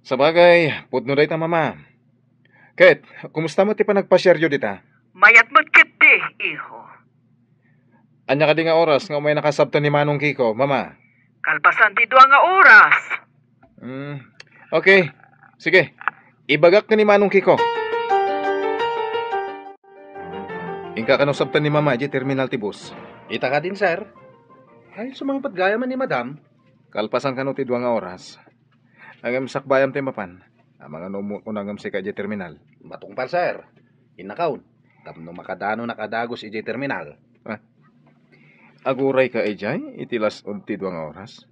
Sabagay, pudno dayta, Mama. Ket, kumusta met ti panagpasiaryo dita? Mayat met ketdi, iho. Ania kadi nga oras nga umaynaka sabten ni Manong Kiko, Mama? Kalpasan ti dua nga oras. Hmm. Okay. Sige. Ibagak ken ni Manong Kiko. Inka kano sabten ni Mama idiay terminal ti bus? Ita kadin, sir. Ay, sumangpet gayam ni Madam. Kalpasan kano ti dua nga oras. Ngem sakbayam ti mapan. Amangan no ummuakon ngem sika idiay terminal. Matungpal, sir. Innakon. Tapno makadanonak a dagus idiay terminal. Ah. Agurayka idiay iti las-od ti dua nga oras?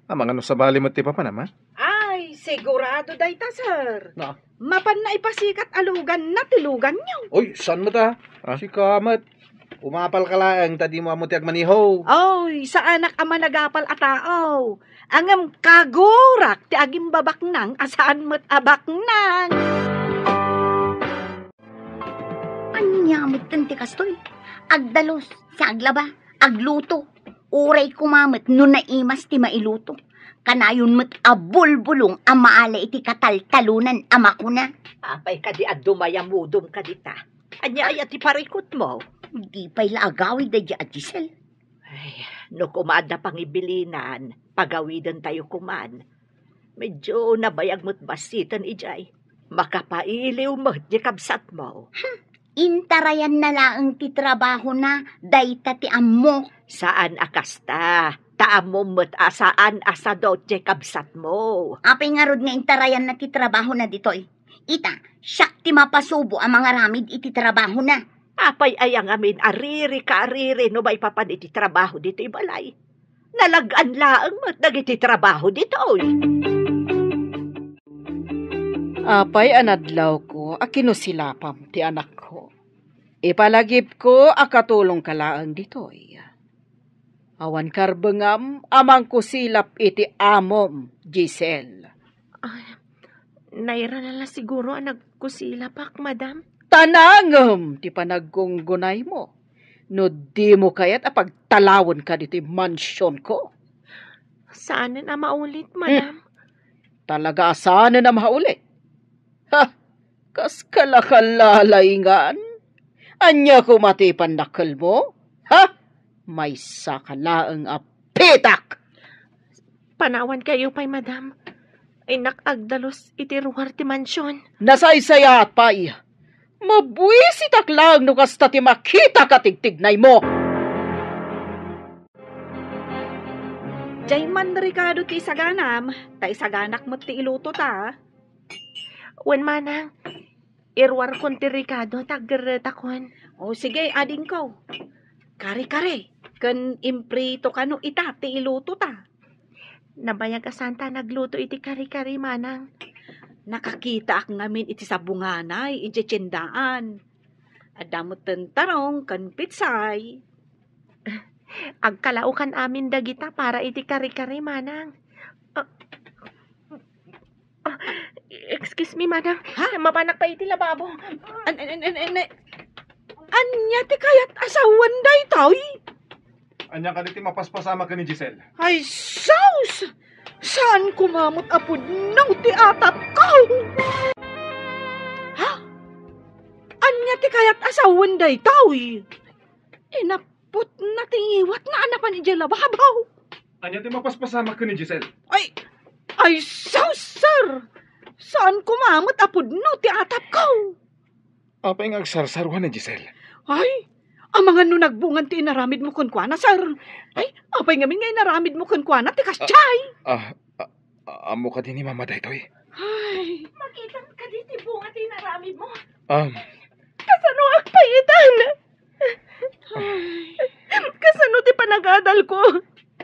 Amangan no sabali met ti papanam, a? Ay, sigurado dayta, sir. Na? Mapanna ipasikat a luganna ti luganyo. Oy, saan met, a? Ah? Sika met. Umapalka laeng ta dimo ammo ti agmaniho. Oy, saanak a managapal a tao. Ngem kagurak ti agimbabaknang a saan met a baknang. Ania metten ti kastoy? Agdalus, aglaba, agluto. Uray koma met no naimas ti mailuto. Kanayon met a bulbulong a maala iti kataltalonan a makuna. Apay kadi a dumayamudom kadita? Ania aya ti parikutmo? Di pay la agawid daydiay a Giselle. Ay, no koma adda pangibilinan, pagawidentayo koman. Medyo nabayag met bassiten idiay. Makapailiw met diay kabsatmo. Hmm, intarayanna laeng ti trabahona dayta ti ammo. Saan a kasta, ta ammom met a saan a sadut diay kabsatmo. Apay ngarud nga intarayanna ti trabahona ditoy? Ita, siak ti mapasubo a mangaramid iti trabahona. Apay aya ngamin a riri ka a riri no maipapan iti trabaho ditoy balay? Nalag-an laeng met dagiti trabaho ditoy. Apay a nadlawko a kinusilapam ti anakko. Ipalagipko a katulongka laeng ditoy. Awan karbengam a mangkusilap iti amom, Giselle. Ay, nairana la siguro a nagkusilapak, madam. Ta nangem ti panaggungunaymo no dimo kayat a pagtalawenka ditoy mansionko. Saanen a maulit, hmm, madam. Talaga a saanen a maulit. Ha? Kas kalakalalingan? Ania koma ti pannakkelmo? Ha? Maysaka laeng a pitak! Panawankayo pay, madam. Innak agdalus iti ruar ti mansion. Nasaysayaat pay. Mabuisitak laeng no kasta ti makitak a tigtignaymo. Diay man rekado ti isaganam, ta isaganak met ti iluto ta. Wen, manang, iruarkon ti rekado ta aggerretakon. O, sige, adingko. Kare-kare, ken imprito kano ita ti iluto ta. Nabayag a santa nagluto iti kare-kare, manang. Nakakitaak ngamin iti sabunganay idiay tiendaan. Adda met tarong ken pitsay. Agkalaokan amin dagita para iti kare-kare, manang. Ah, ah, excuse me, manang. Ha? Mapanak pa iti lababo. An-, an-, an-, an-, an-, ania ti kayat a sawen daytoy? Ania kadi ti mapaspasamak ken ni Giselle? Ay, sus! Saan koma met a pudno ti atapko? Ha? Ania ti kayat a sawen daytoy? Inaputna ti ngiwatna a napan idiay lababo. Ania ti mapaspasamak ken ni Giselle? Ay, ay, sus, sir! Saan koma met a pudno ti atapko? Apay nga agsarsaruan ni Giselle? Ay, amangan no nagbungan ti inaramidmo kenkuana, sir. Ay, apay ngamin nga inaramidmo kenkuana ti kasdiay? Ah, ah, ah, ammo kadi ni Mama daytoy? Ay. Makitam kadi ti bunga ti inaramidmo? Um, Kasano agpayitan? Kasano ti panagadalko?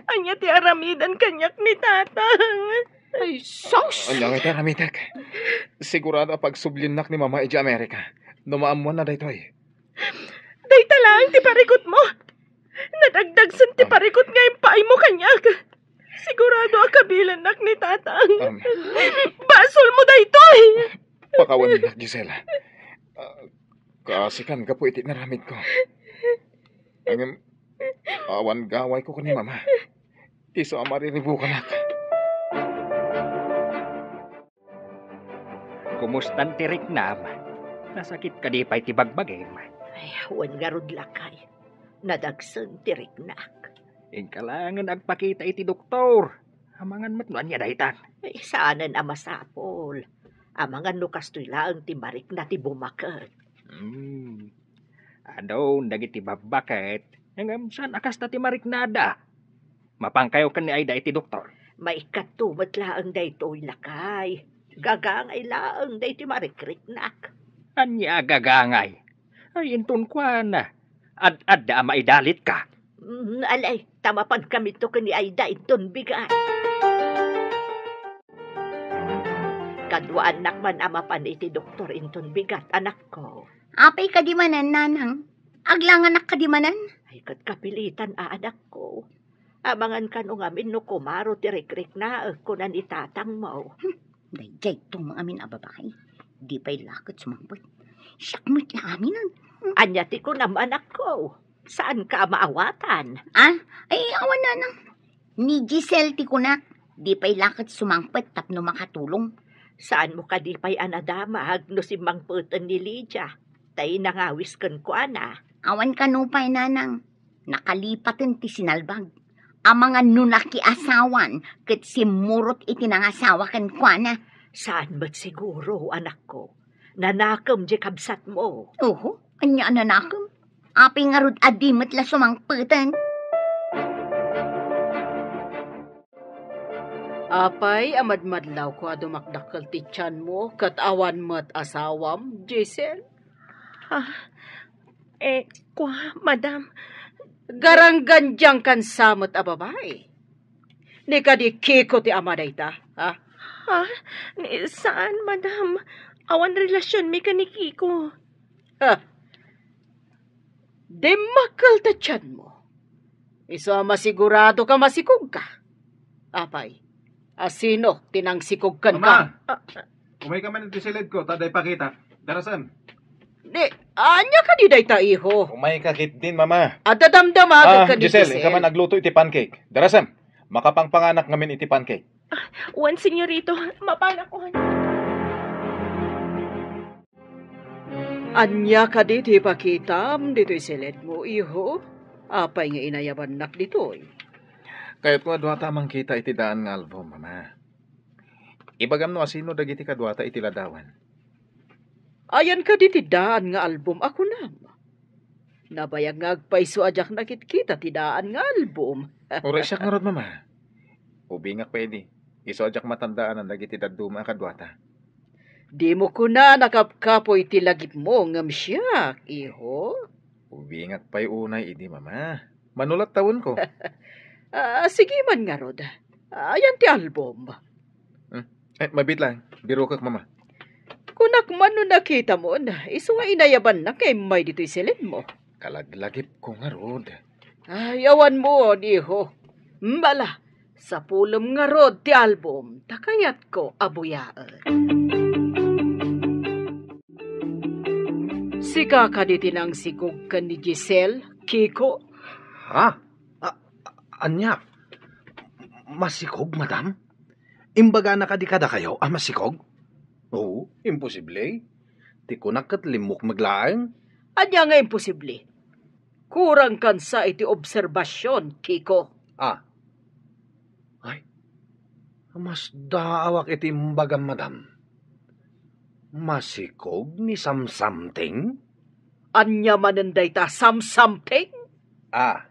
Ania ti aramidan kaniak ni Tatang? Ay, sus! Ania nga ti aramidek? Sigurado a pagsubliennak ni Mama idiay Amerika no maammoanna daytoy. Dayta laeng ti parikutmo. Nadagdagsen ti parikut nga impaaymo kaniak. Sigurado a kabilennak ni Tatang. Um, Basolmo daytoy. Pakawannak, Gisela. Ah, kaasikan gapu iti naramidko. Ngem, awan gawayko ken ni Mama. Isu a mariribukanak. Kumustan ti riknam? Nasakit kadi pay ti bagbagim? Ay, wen ngarud, lakay. Nadagsen ti riknak. Inka laengen agpakita iti doktor. Amangan met no ania daytan. Ay, saanen a masapul. Amangan no kastoy laeng ti marikna ti bumaket. Hmm. Adu dagiti babbaket, ngem saan a kasta ti mariknada. Mapankayo ken ni Aida iti doktor. Maikkato met laeng daytoy, lakay. Gagangay laeng daytoy marikriknak. Ania a gagangay? Ay, inton kuana, ad-adda a maidalitka. Mm, alay, ta mapankamito ken ni Aida inton bigat. Kaduaannak man a mapan iti doktor inton bigat, anakko. Apay kadi manen, nanang? Aglanganak kadi manen? Ay, ket kapilitan a, anakko. Amangan kano ngamin no kumaro ti rikriknaek, kuna ni tatangmo. Hmm, daydiay tumang amin a babai. Di pay la ket sumangpet. Siak met la aminen. Hmm. Ania ti kunam, anakko? Saanka a maawatan? Ah? Ay, awan, nanang. Ni Giselle ti kunak. Di pay la ket sumangpet tapno makatulong. Saanmo kadi pay a nadamag no simmangpeten ni Lydia, tay nangawis kenkuana? Awan kano pay, nanang. Nakalipaten ti sinalbag. Amangan no nakiasawan ket simmurot iti nangasawa kenkuana. Saan met siguro, anakko. Nanakem diay kabsatmo. Oho, ania a nanakem? Apay ngarud a di met la sumangpeten? Apay a madmadlawko a dumakdakkel ti tianmo ket awan met asawam, Giselle? Ah, eh, kua, madam. Garanggandiangkan sa met a babai. Ni kadi Kiko ti ama dayta, ha? Ha? Ni, saan, madam. Awan relasionmi ken ni Kiko. Ha? Dimmakkel ta tianmo. Isu a masigurado ka masikog ka. Apay, a sino ti nangsikog kenka? Mama! Ah, ah. Umay ka man iti silidko, ta adda ipakita. Darasem. Ni, ania kadi dayta, iho? Umay ka ketdin, Mama. Adda damdama Ah, ken ni Giselle, Giselle. Inka man agluto iti pancake. Darasem, makapangpanganak ngamin iti pancake. Ah, wen, senyorito, mapanakon. Ania kadi ti ipakitam ditoy silidmo, iho? Apay nga inayabannak ditoy? Kayatko a duata a mangkita iti daan nga album, Mama. Ibagam no asino dagiti kaduata iti ladawan. Ayan kadi ti daan nga album a kunam? Nabayag nga agpayso a diak nakitkita ti daan nga album. Uray siak ngarud, Mama. Ubingak pay idi. Isu a diak matandaanan dagiti dadduma a kaduata. Dimo kuna a nakapkapoy ti lagipmo ngem siak, iho? Ubingak pay unay idi, Mama. Mano la tawenko. Ah, sige man ngarud. Ayan ti album. Hmm. Eh, mabiit lang. Birokek, Mama. Kunak man no nakitamon, isu nga inayabannak nga immay ditoy silidmo. Kalaglagipko ngarud. Ay, awanmon, iho. Mala, sapulem ngarud ti album, ta kayatko a buyaen. Sika kadi ti nangsikog ken ni Giselle, Kiko? Ha? A-, a-, ania? Masikog, madam? Imbagana kadi kadakayo a masikog? Oo, imposible. Ti kunak ket limmukmeg laeng. Ania nga imposible? Kurangkan sa iti obserbasion, Kiko. Ah. Ay, masdaawak iti imbagam, madam. Masikog ni Samsamting? Ania manen dayta Samsamting? Ah.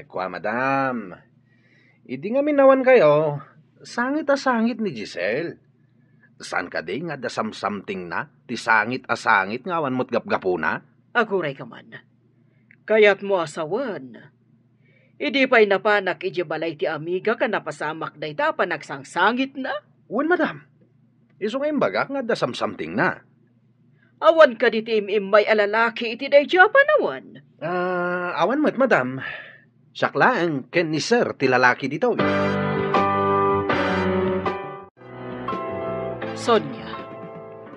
Kua, madam. Idi ngamin awankayo, sangit a sangit ni Giselle. Saan kadi nga adda samsamtingna ti sangit a sangit nga awan met gapgapuna? Aguray ka man. Kayatmo a sawen, idi pay napanak idiay balay ti amigak a napasamak dayta a panagsangsangitna? Wen, madam. Isu nga imbagak nga adda samsamtingna. Awan kadi ti im-immay a lalaki iti daydiay a panawen? Ah, awan met, madam. Siak laeng ken ni Sir ti lalaki ditoy. Sonia,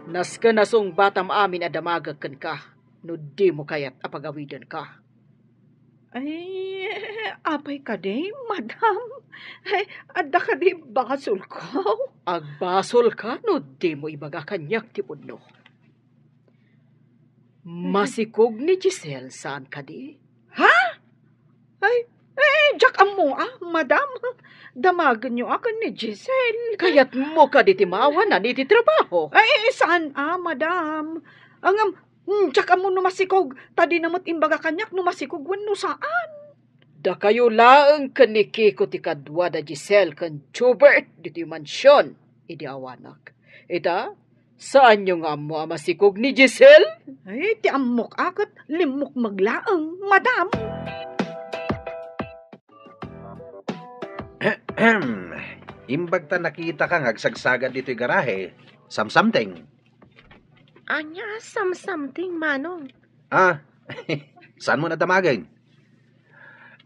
nasken a sungbatam amin a damagek kenka no dimo kayat a pagawidenka. Ay, apay kadi, madam? Ay, adda kadi basolko? Agbasolka no dimo ibaga kaniak ti pudno. Masikog ni Giselle, saan kadi? Ha? Ay, eh, diak ammo, ah, madam. Damagenyo a ken ni Giselle. Kayatmo kadi ti maawanan iti trabaho? Ay, saan, ah, madam. Ngem, hmm, diak ammo no masikog, ta dina met imbaga kaniak no masikog wenno saan. Dakayo laeng ken ni Kiko ti kadua da Giselle ken Jubert ditoy mansion idi awanak. Ita, saanyo nga ammo a masikog ni Giselle? Ay, ti ammok a ket limmukmeg laeng, madam. Ahem. Imbag ta nakitaka nga agsagsagad ditoy garahe, samsamteng. Ania a samsamteng, Manong? Ah, saanmo a damagen?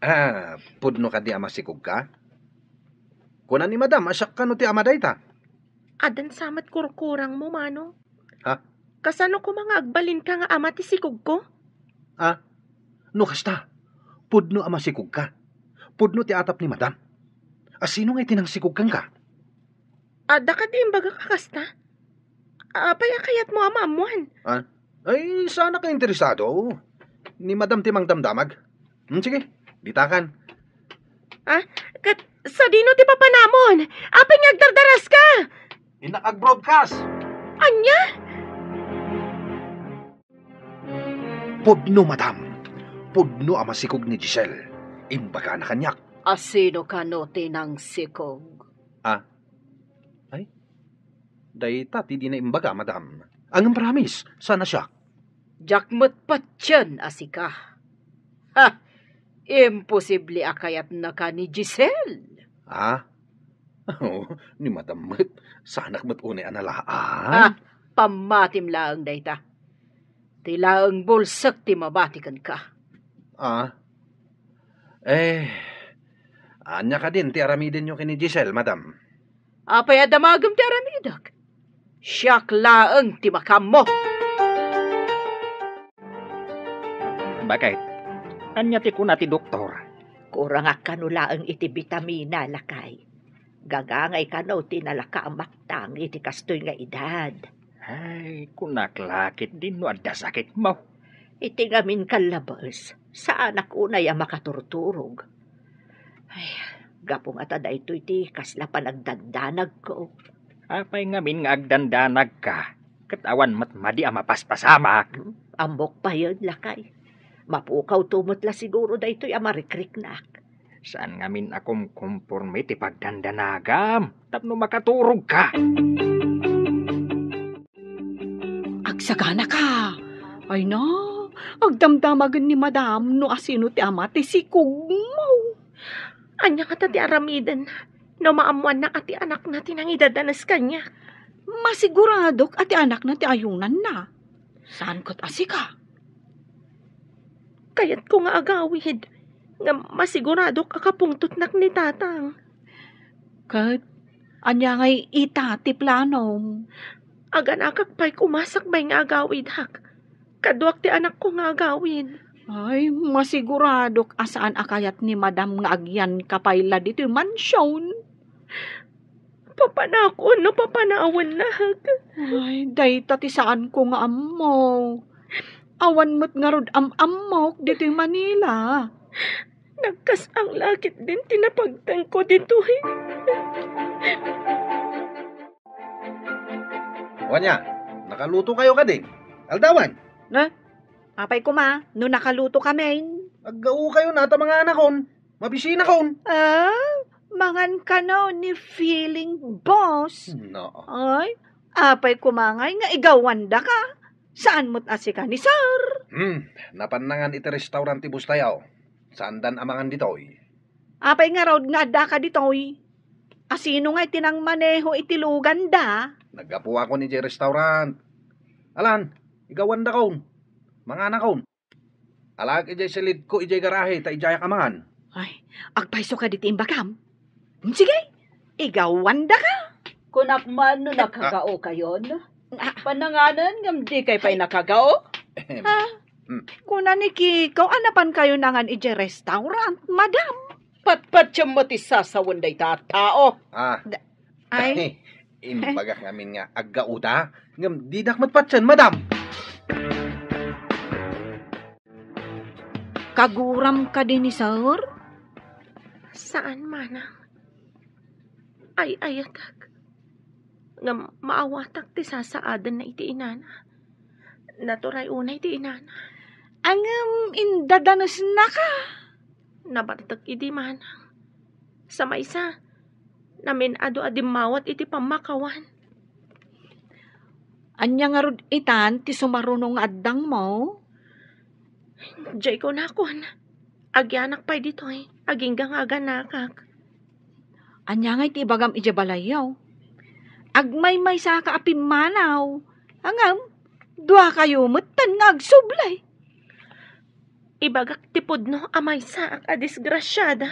Ah, pudno kadi a masikogka? Kuna ni Madam a siak kano ti ama dayta. Addan sa met kurkurangmo, Manong. Ha? Kasano koma nga agbalinka nga ama ti sikogko? Ah, no kasta, pudno a masikogka. Pudno ti atap ni Madam. A sino nga iti nangsikog kenka? Adda kadi imbagak a kasta? Apay a kayatmo a maammuan? Ah, ay, saanak a interesado. Ni Madam ti mangdamdamag. Hmm, sige, ditakan. Ah, ket sadino ti papanamon? Apay nga agdardaraska? Innak ag-broadcast. Ania? Pudno, Madam. Pudno a masikog ni Giselle. Imbagana kaniak. A sino kano ti nangsikog? Ah, ay, dayta ti dina imbaga, Madam. Ngem promise, saan a siak. Diak met patien a sika. Ha! Imposible a kayatnaka ni Giselle. Ah? Oh, ni Madam met, saanak met unay a nalaan. Ha! Pammatim laeng dayta. Ti laeng bulsek ti mabati kenka. Ah? Eh, ania kadin ti aramidenyo ken ni Giselle, Madam? Apay a damagem ti aramidek? Siak laeng ti makaammo. Bakit? Ania ti kuna ti doktor? Kurangak kano laeng iti bitamina, lakay. Gagangay kano ti nalaka a maktang iti kastoy nga edad. Ay, kunak la ketdin no adda sakitmo. Iti ngamin kallabes, saanak unay a makaturturog. Ay, gapu nga ta daytoy ti kasla panagdandanagko. Apay ngamin nga agdandanagka, ket awan met madi a mapaspasamak? Hmm, ammok payen, lakay. Mapukawto met la siguro daytoy a marikriknak. Saan ngamin a kumkomporme ti pagdandanagam tapno makaturogka. Agsaganaka. Ay na, agdamdamagen ni Madam no asino ti ama ti sikogmo. Ania ngata ti aramiden no maammoanna a ti anakna ti nangidadanes kaniak? Masiguradok a ti anakna ti ayunanna. Saan ket a sika? Kayatko nga agawid, ngem masiguradok a kapungtotnak ni Tatang. Ket ania ngay ita ti planom? Aganakak pay koma sakbay nga agawidak. Kaduak ti anakko nga agawid. Ay, masiguradok a saan a kayat ni Madam nga agyanka pay la ditoy mansion. Papanakon no papanawennak. Ay, dayta ti saanko nga ammo. Awan met ngarud am-ammok ditoy Manila. Nagkas-ang la ketdin ti napagtengko ditoy. Wania, nakaluto kayo kadi? Aldawan? Na? Apay koma, no nakaluto kamin? Aggao kayo na ta manganakon. Mabisinakon. Ah, mangan kano ni feeling boss. No. Ay, Apay koma ngay nga igawandaka? Saan met a sika ni Sir? Hmm, napannangan iti restaurant ti boss tayo. Saandan a mangan ditoy. Apay ngarud nga addaka ditoy? Asino ngay ti nangmaneho iti luganda? Naggapuakon idiay restaurant. Alan, igawandakon. Manganakon. Alaak idiay silidko idiay garahe ta idiayak a mangan. Ay, agpayso kadi ti imbagam? Sige, igawandaka. Kunak man no nakagao kayon. Ah. Pananganan ngem di kay pay nakagao? Ahem. Ah, Hmm. Kuna ni Kiko, a napan kayo nangan idiay restaurant, madam? Patpatiem met ti sasawen dayta a tao. Ah. Da-, ay. Imbagak ngamin nga aggauda, ngem didak met patien, madam. Kaguram kadi ni Sir? Saan, manang. Ay-ayatek. Ngem maawatak ti sasaadenna iti inana. Naturay unay ti inana. Ngem indadanesnaka. Nabartek idi, manang. Sa maysa, namin-adu a dimmawat iti pammakawan. Ania ngarud itan ti sumaruno nga addangmo? Diay kunakon, agianak pay ditoy, agingga nga aganakak. Ania ngay ti ibagam idiay balayyo? Agmaymaysaka a pimmanaw, ngem duakayo metten nga agsubli. Ibagak ti pudno a maysaak a disgrasiada.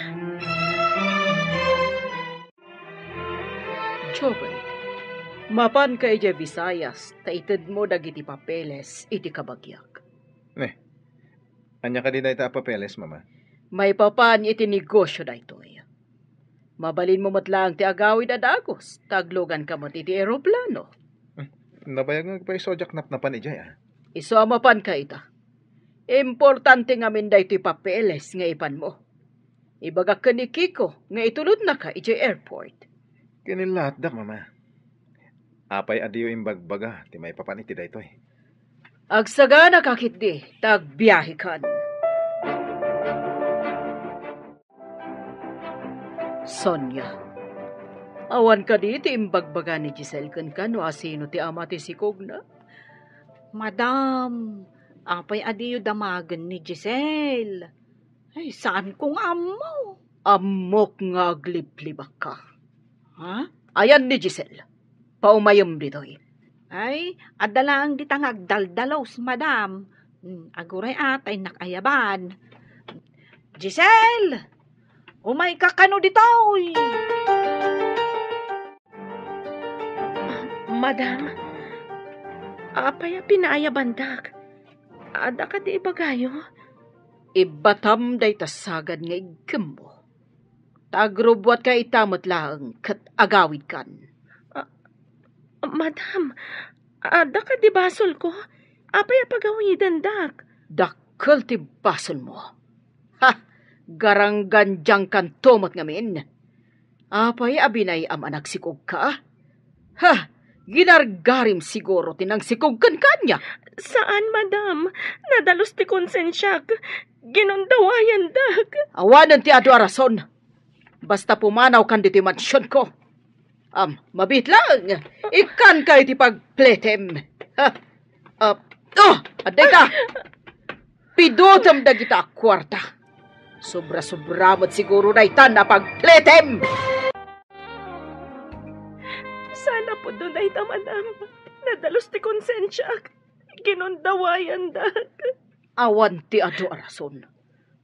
Jobert, mapanka idiay Visayas ta itedmo dagiti papeles iti kabagiak. Ne, ania kadi dayta a papeles, Mama? Maipapan iti negosio daytoy. Mabalinmo met laeng ti agawid a dagus, ta agluganka met iti eroplano. Hmm, nabayag nga agpayso a diak napnapan idiay, a. Isu a mapanka ita. Importante ngamin daytoy papeles nga ipanmo. Ibagak ken ni Kiko nga itulodnaka idiay airport. Kinilaatdak, Mama. Apay a diyo imbagbaga ti maipapan iti daytoy? Agsaganaka ketdi, ta agbiahekan. Sonia, awan kadi ti imbagbaga ni Giselle kenka no asino ti ama ti sikogna? Madam, apay a diyo damagen ni Giselle? Ay, saanko nga ammo. Ammok nga agliblibakka. Ha? Ayan ni Giselle. Paumayem ditoy. Ay, adda laeng dita nga agdaldalus, madam. Hmm, aguray a, ta innak ayaban. Giselle! Umayka kano ditoy! Madam, apay a pinaayabandak? Adda kadi ibagayo? Ibbatam dayta sagad nga iggimmo. Ta agrubbuatka ita met laeng ket agawidkan. Ah, madam, adda kadi basolko? Apay a pagawidendak? Dakkel ti basolmo. Ha! Garanggandiangkanto met ngamin. Apay a binay-am a nagsikogka? Ha! Ginargarim siguro ti nangsikog kenka ania? Saan, madam. Nadalus ti konsensiak. Ginundawayandak. Awanen ti adu a rason. Basta pumanawkan ditoy mansionko. Am, mabiit laeng. Ikkanka iti pagpletem. Ha? Ah, oh, adda ita. Pidutem dagita a kuarta. Sobra-sobra met siguro dayta a pagpletem. Saan a pudno dayta, madam. Nadalus ti konsensiak. Ginundawayandak. Awan ti adu a rason.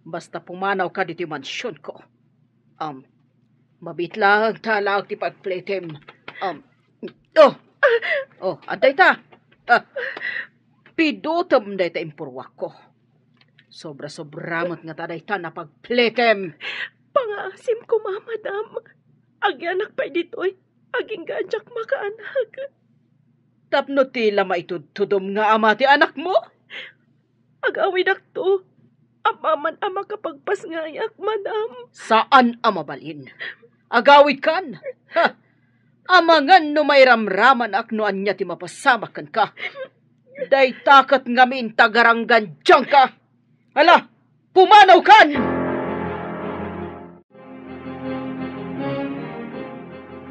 Basta pumanawka ditoy mansionko. Um, mabiit laeng ta alaek ti pagpletem. Um, oh! Oh, adda ita. Ah, pidutem dayta impurruakko. Sobra-sobra met ngata dayta a pagpletem. Pangaasim koma, madam. Agianak pay ditoy, agingga a diak makaanak. Tapno ti la maitudtudom nga ama ti anakmo? Agawidakto. Apaman a makapagpasngayak, madam. Saan a mabalin. Agawidkan. Ha! Amangan no mairamramanak no ania ti mapasamak kenka. Dayta ket ngamin ta garanggandiangka. Ala, pumanawkan!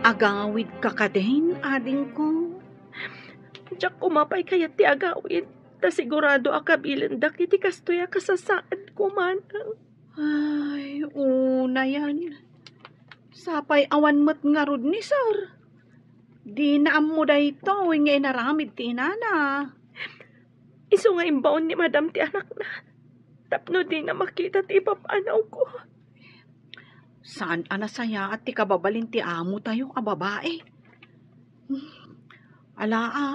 Agawidka kadin, adingko. Diak koma pay kayat ti agawid, ta sigurado a kabilendak iti kastoy a kasasaadko, manang. Ay, unayen. Sapay awan met ngarud ni Sir. Dina ammo daytoy nga inaramid ti inana. Isu nga imbaon ni Madam ti anakna tapno dina makita ti ipapanawko. Saan a nasayaat ti kababalin ti amotayo a babae. Ala, a,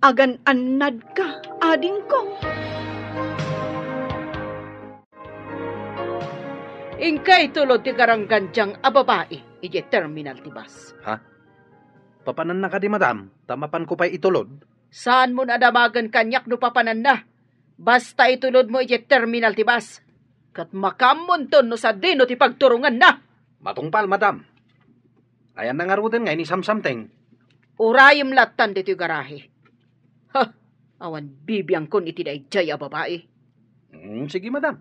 agan-annadka, adingko. Inka itulod ti garanggandiang a babai idiay terminal ti bus. Ha? Papananna kadi, madam, ta mapanko pay itulod? Saanmon a damagen kaniak no papananna. Basta itulodmo idiay terminal ti bus. Ket makaammonton no sadino ti pagturonganna. Matungpal, madam. Ayanna ngaruden nga inisamsamteng? Urayem lattan ditoy garahe. Ha! Awan bibiangkon iti daydiay a babai. Mm, sige, madam.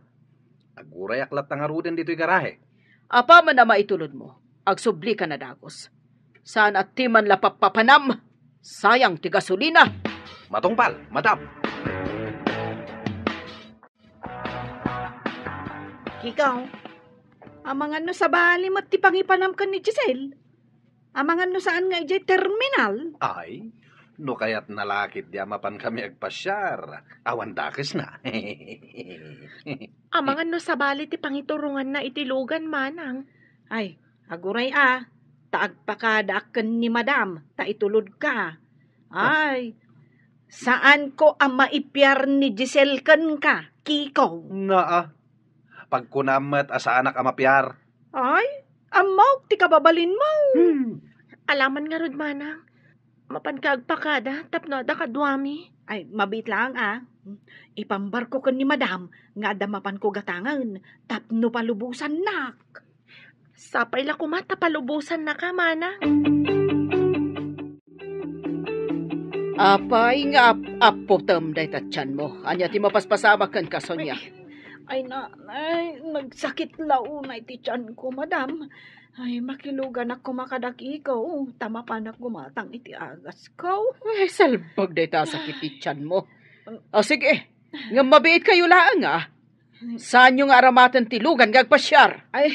Agurayak latta ngaruden ditoy garahe. Apaman a maitulodmo, agsublika na dagus. Saan a ti man la pappapanam. Sayang ti gasolina. Matungpal, madam. Kikaw, amangan no sabali met ti pangipanam ken ni Giselle? Amangan no saan nga idiay terminal? Ay, no kayatna la ketdi a mapan kami agpasiar, awan dakesna. Amangan no sabali ti pangituronganna iti lugan, manang. Ay, aguray a, ta agpakadaak ken ni madam, ta itulodka. Ay, saanko a maipiar ni Giselle kenka, Kiko. Naa, pagkunam met a saanak a mapiar. Ay, ammok ti kababalinmo. Hmm. Alaman ngarud, manang. Mapanka agpakada tapno adda kaduami. Ay, mabiit laeng a. Ipambarko ken ni madam nga adda mapanko gatangen tapno palubosannak. Sapay la koma ta palubosannaka, manang. Apay nga ap-apputem dayta tianmo? Ania ti mapaspasamak kenka, Sonia? Ay, ay, nanay, nagsakit la unay ti tianko, madam. Ay, makiluganak koma kada Kiko, ta mapanak gumatang iti agasko. Ay, salbag dayta a sakit ti tianmo. O, sige, ngem mabiitkayo laeng, a. Saanyo nga aramaten ti lugan nga agpasiar? Ay,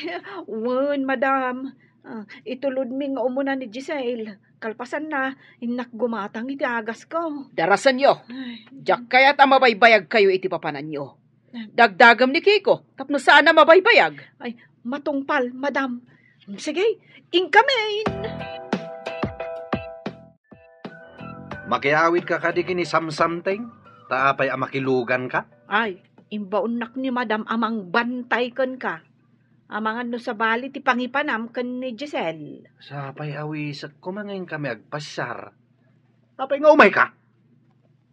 wen, madam. Ah, itulodmi nga umuna ni Giselle. Kalpasanna, innak gumatang iti agasko. Darasenyo. Ay. Diak kayat a mabaybayagkayo iti papananyo. Dagdagem ni Kiko, tapno saan a mabaybayag. Ay, matungpal, madam. Sige, inkamin. Makiawidka kadi ken ni Samsamteng, ta apay a makiluganka? Ay, imbaonnak ni madam a mangbantay kenka. Amangan no sabali ti pangipanam ken ni Giselle. Sapay awisek koma nga inkami agpasiar. Apay nga umayka?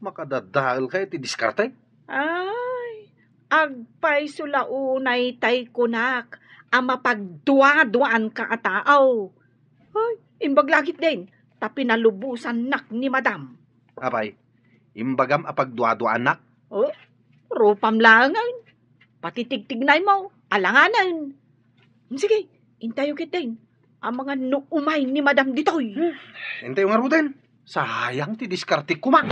Makadadaelka iti diskarte? Ay, agpayso la unay tay kunak a mapagduaduaanka a tao. Ay, imbag la ketdin, ta pinalubosannak ni madam. Apay, imbagam a pagduaduaannak? Oh, rupam laengen. Pati tigtignaymo, alanganen. Sige, intayo ketdin. Amangan no umay ni madam ditoy. Hmm. Intayo ngaruden. Sayang ti diskarte koma.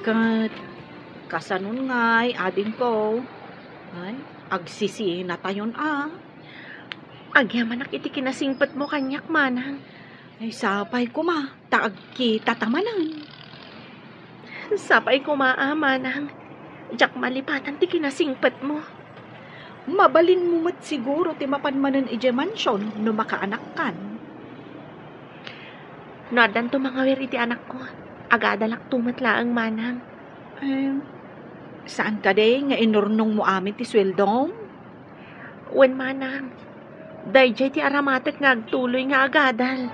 Ket kasanon ngay, adingko? Ay, agsisinatayon a. Agyamanak iti kinasingpetmo kaniak, manang. Ay, sapay koma, ta agkitata manen. Sapay koma a, manang. Diak malipatan ti kinasingpetmo. Mabalinmo met siguro ti mapan manen idiay mansion no makaanakkan. No addanto mangawir iti anakko, agadalakto met laeng, manang. Em, saan kadi nga inurnongmo amin ti sueldom? Wen, manang. Daydiay ti aramatek nga agtuloy nga agadal.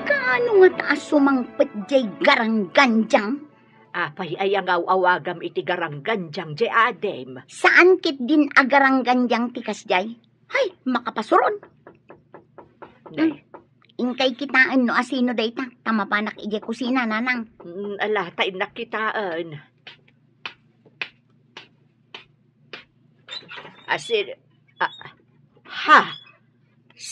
Kaano ngata a sumangpet diay garanggandiang? Apay aya nga aw-awagam iti garanggandiang diay adim? Saan ketdin a garanggandiang ti kasdiay? Hay, makapasuron. Nay. Hmm. Inkay kitaen no asino dayta, ta mapanak idiay kusina, nanang. Mm, ala, ta innak kitaen. Asin, ah, ha,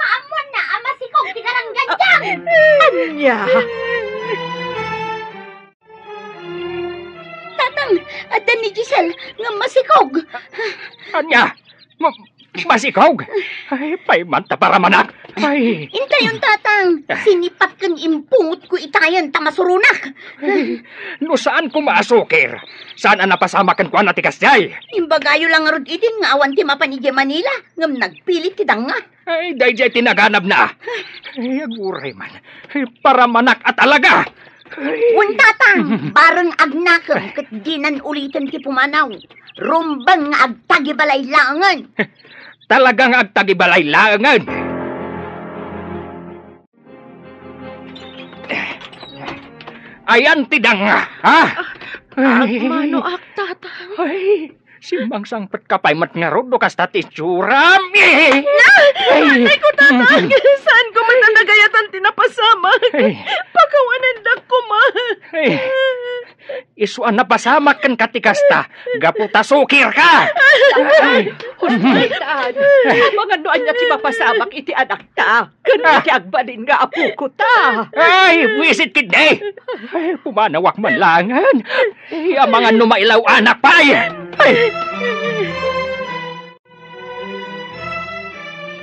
maammoanna a masikog ti garanggandiang. Ania? Tatang, adda ni Giselle nga masikog. Ania? Ma-, masikog? Ay, pay man ta paramanak. Ay. Intayon, Tatang. Sinipat ken impungotko itayen ta masuronak. Ay, no saan koma a sukir, saan a napasamak kenkuana ti kasdiay. Imbagayo la ngarud idin nga awan ti mapan idiay Manila, ngem nagpilit ti danga. Ay, daydiay ti naganabna. Ay, aguray man. Ay, paramanak a talaga. Ay. Wen, Tatang, bareng agnakem ket dinan uliten ti pumanaw. Rumbeng nga agtagibalay laengen. Talaga nga agtagibalay laengen. Ayan ti danga, ha? Ay. Agmanoak, Tatang. Ay, simmangsangpetka pay met ngarud no kasta ti itsuram. Eh! Ay! Ay ko, Tatang! Saanko met a nagayatan ti napasamak? Ay. Pakawanendak koma. Ay. Isu a napasamak kenka ti kasta, gapu ta sukirka. Ay, hospital. Amangan no ania ti mapasamak iti anakta ken iti agbalin nga apokota. Ay, buisit ketdi. Ay, pumanawak man laengen. Ay, amangan no mailaw-anak pay. Ay.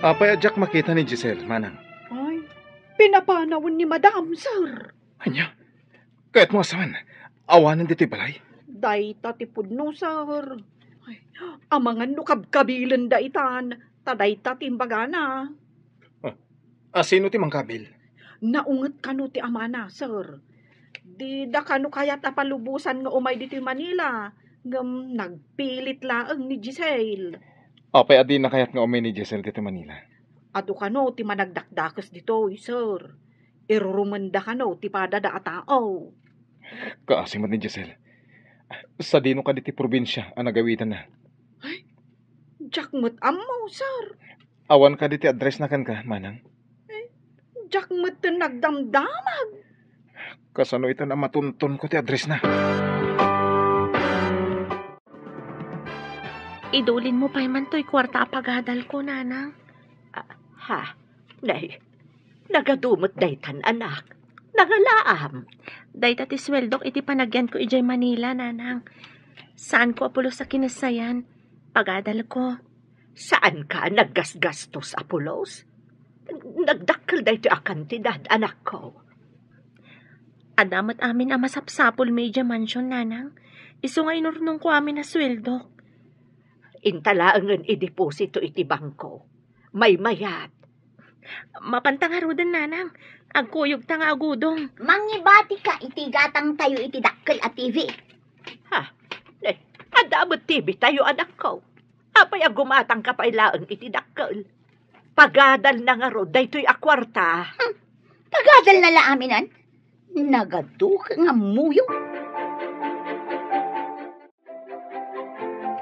Apay a diak makita ni Giselle, manang? Ay, pinapanawen ni Madam, sir. Ania? Kayatmo a saan? Awanen ditoy balay? Dayta ti pudno, sir. Ay, amangan no kabkabilenda itan, ta dayta ti imbagana. Ah, a sino ti mangkabil? Naunget kano ti amana, sir. Dida kano kayat a palubosan nga umay ditoy Manila, ngem nagpilit laeng ni Giselle. Apay a dina kayat nga umay ni Giselle ditoy Manila? Adu kano ti managdakdakes ditoy, sir. Irurumenda kano ti padada a tao. Kaasi met ni Giselle. Sadino kadi ti probinsia a nagawitanna? Ay, diak met ammo, sir. Awan kadi ti addressna kenka, manang? Ay, diak met nagdamdamag. Kasano itan a matuntonko ti addressna? Idulinmo pay man toy kuarta a pagadalko, nanang. Ah, ha? Nay, nagadu met daytan, anak. Nangalaam. Dayta ti sueldok iti panagyanko idiay Manila, nanang. Saanko a pulos a kinassayan. Pagadalko. Saanka a naggasgastos a pulos? Nagdakkel daytoy a kantidad, anakko. Adda met amin a masapsapulmi idiay mansion, nanang. Isu nga inurnongko amin a sueldok. Inta laengen ideposito iti bangko. Maymayat. Mapanta ngaruden, nanang. Agkuyogta nga agudong. Mangibatika iti gatangtayo iti dakkel a T V. Ha? Eh, adda met T V tayo, anakko. Apay a gumatangka pay laeng iti dakkel? Pagadalna ngarud daytoy a kuarta. Hmm. Pagadalna la aminen? Nagadu ket ammoyo.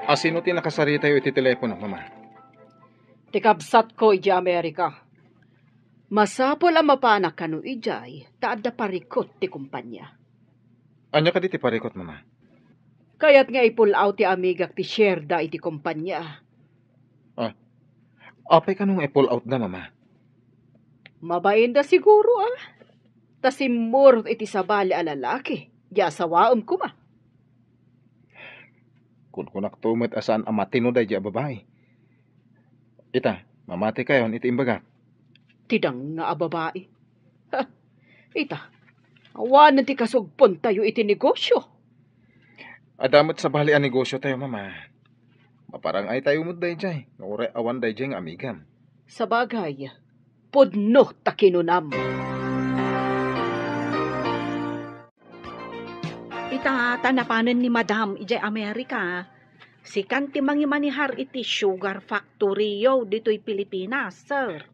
A sino ti nakasaritayo iti telepono, Mama? Ti kabsatko idiay Amerika. Masapul a mapanak kano idiay ta adda parikut ti kompania. Ania kadi ti parikut, Mama? Kayat nga i-pull out ti amigak ti shareda iti kompania. Ah, apay kano nga i-pull out da, Mama? Mabainda siguro, ah. ta simmurot iti sabali a lalaki, di asawaem koma. Kunkunakto met a saan a matino daydi a babai. Ita, mamatikayon iti imbagak. Ti danga a babai. Ha, ita, awanen ti kasugpontayo iti negosio. Adda met sabali a negosiotayo, Mama. Maparang-aytayo met daydiay, no uray awan daydiay nga amigam. Sabagay, pudno ta kinunam. Ita, ta napanen ni Madam idiay Amerika, sikan ti mangimanihar iti sugar factory-yo ditoy Pilipinas, sir.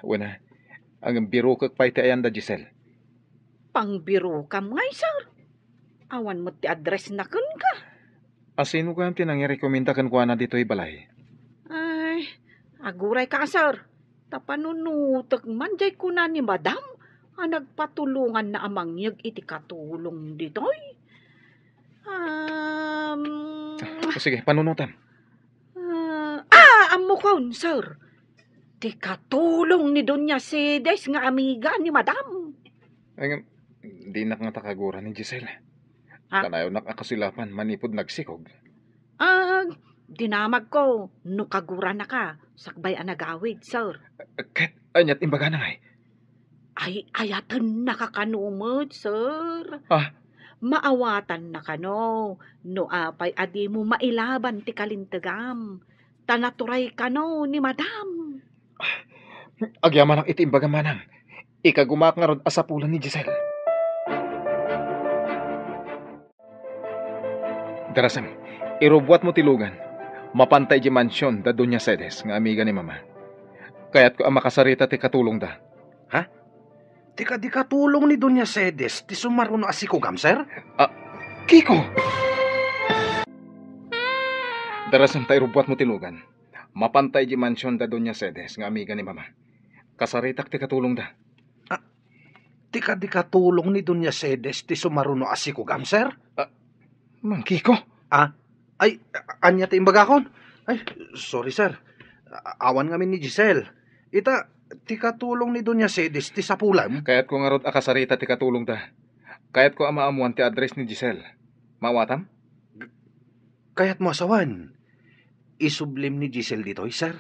Wen a, ngem birokek pay ti ayan da Giselle. Pangbirokam ngay, sir? Awan met ti address-na kenka. A sino gayam ti nangirekomenda kenkuana ditoy balay? Ay, agurayka, sir. Ta panunotek man diay kuna ni Madam a nagpatulonganna a mangyeg iti katulong ditoy. Um, Ah, sige, panunotam. Ah, ah, ammokon, sir. Ti katulong ni Doña Cedes nga amiga ni Madam. Ay, ngem, dinak ngata kagura ni Giselle. Ha? Kanayonnak a kasilapan manipud nagsikog. Ah, dinamagko no kaguranaka sakbay a nagawid, sir. Ket ania't imbagana ngay? Ay, ayatennaka kano met, sir. Ah. Maawatannaka kano no apay a dimo mailaban ti kalintegam. Ta naturay kano ni Madam. Agyamanak iti imbagam, Manang. Ikagumaak ngarud a sapulan ni Giselle. Darasem, irubuatmo ti lugan. Mapanta idiay mansion da Doña Cedes nga amiga ni Mama. Kayatko a makasarita ti katulongda. Ha? Ti kadi katulong ni Doña Cedes ti sumaruno a sikugam, sir? Ah, Kiko! Darasem ta irubuatmo ti lugan. Mapanta idiay mansion da Doña Cedes nga amiga ni Mama. Kasaritak ti katulongda. Ah, ti kadi katulong ni Doña Cedes ti sumaruno a sikugam, sir? Ah, Mang Kiko? Ah, ay, a-, ania ti imbagakon? Ay, sorry, sir. A-, awan ngamin ni Giselle. Ita, ti katulong ni Doña Cedes ti sapulam. Kayatko ngarud a kasarita ti katulongda. Kayatko a maammuan ti address ni Giselle. Maawatam? Kayatmo a sawen, isublim ni Giselle ditoy, sir?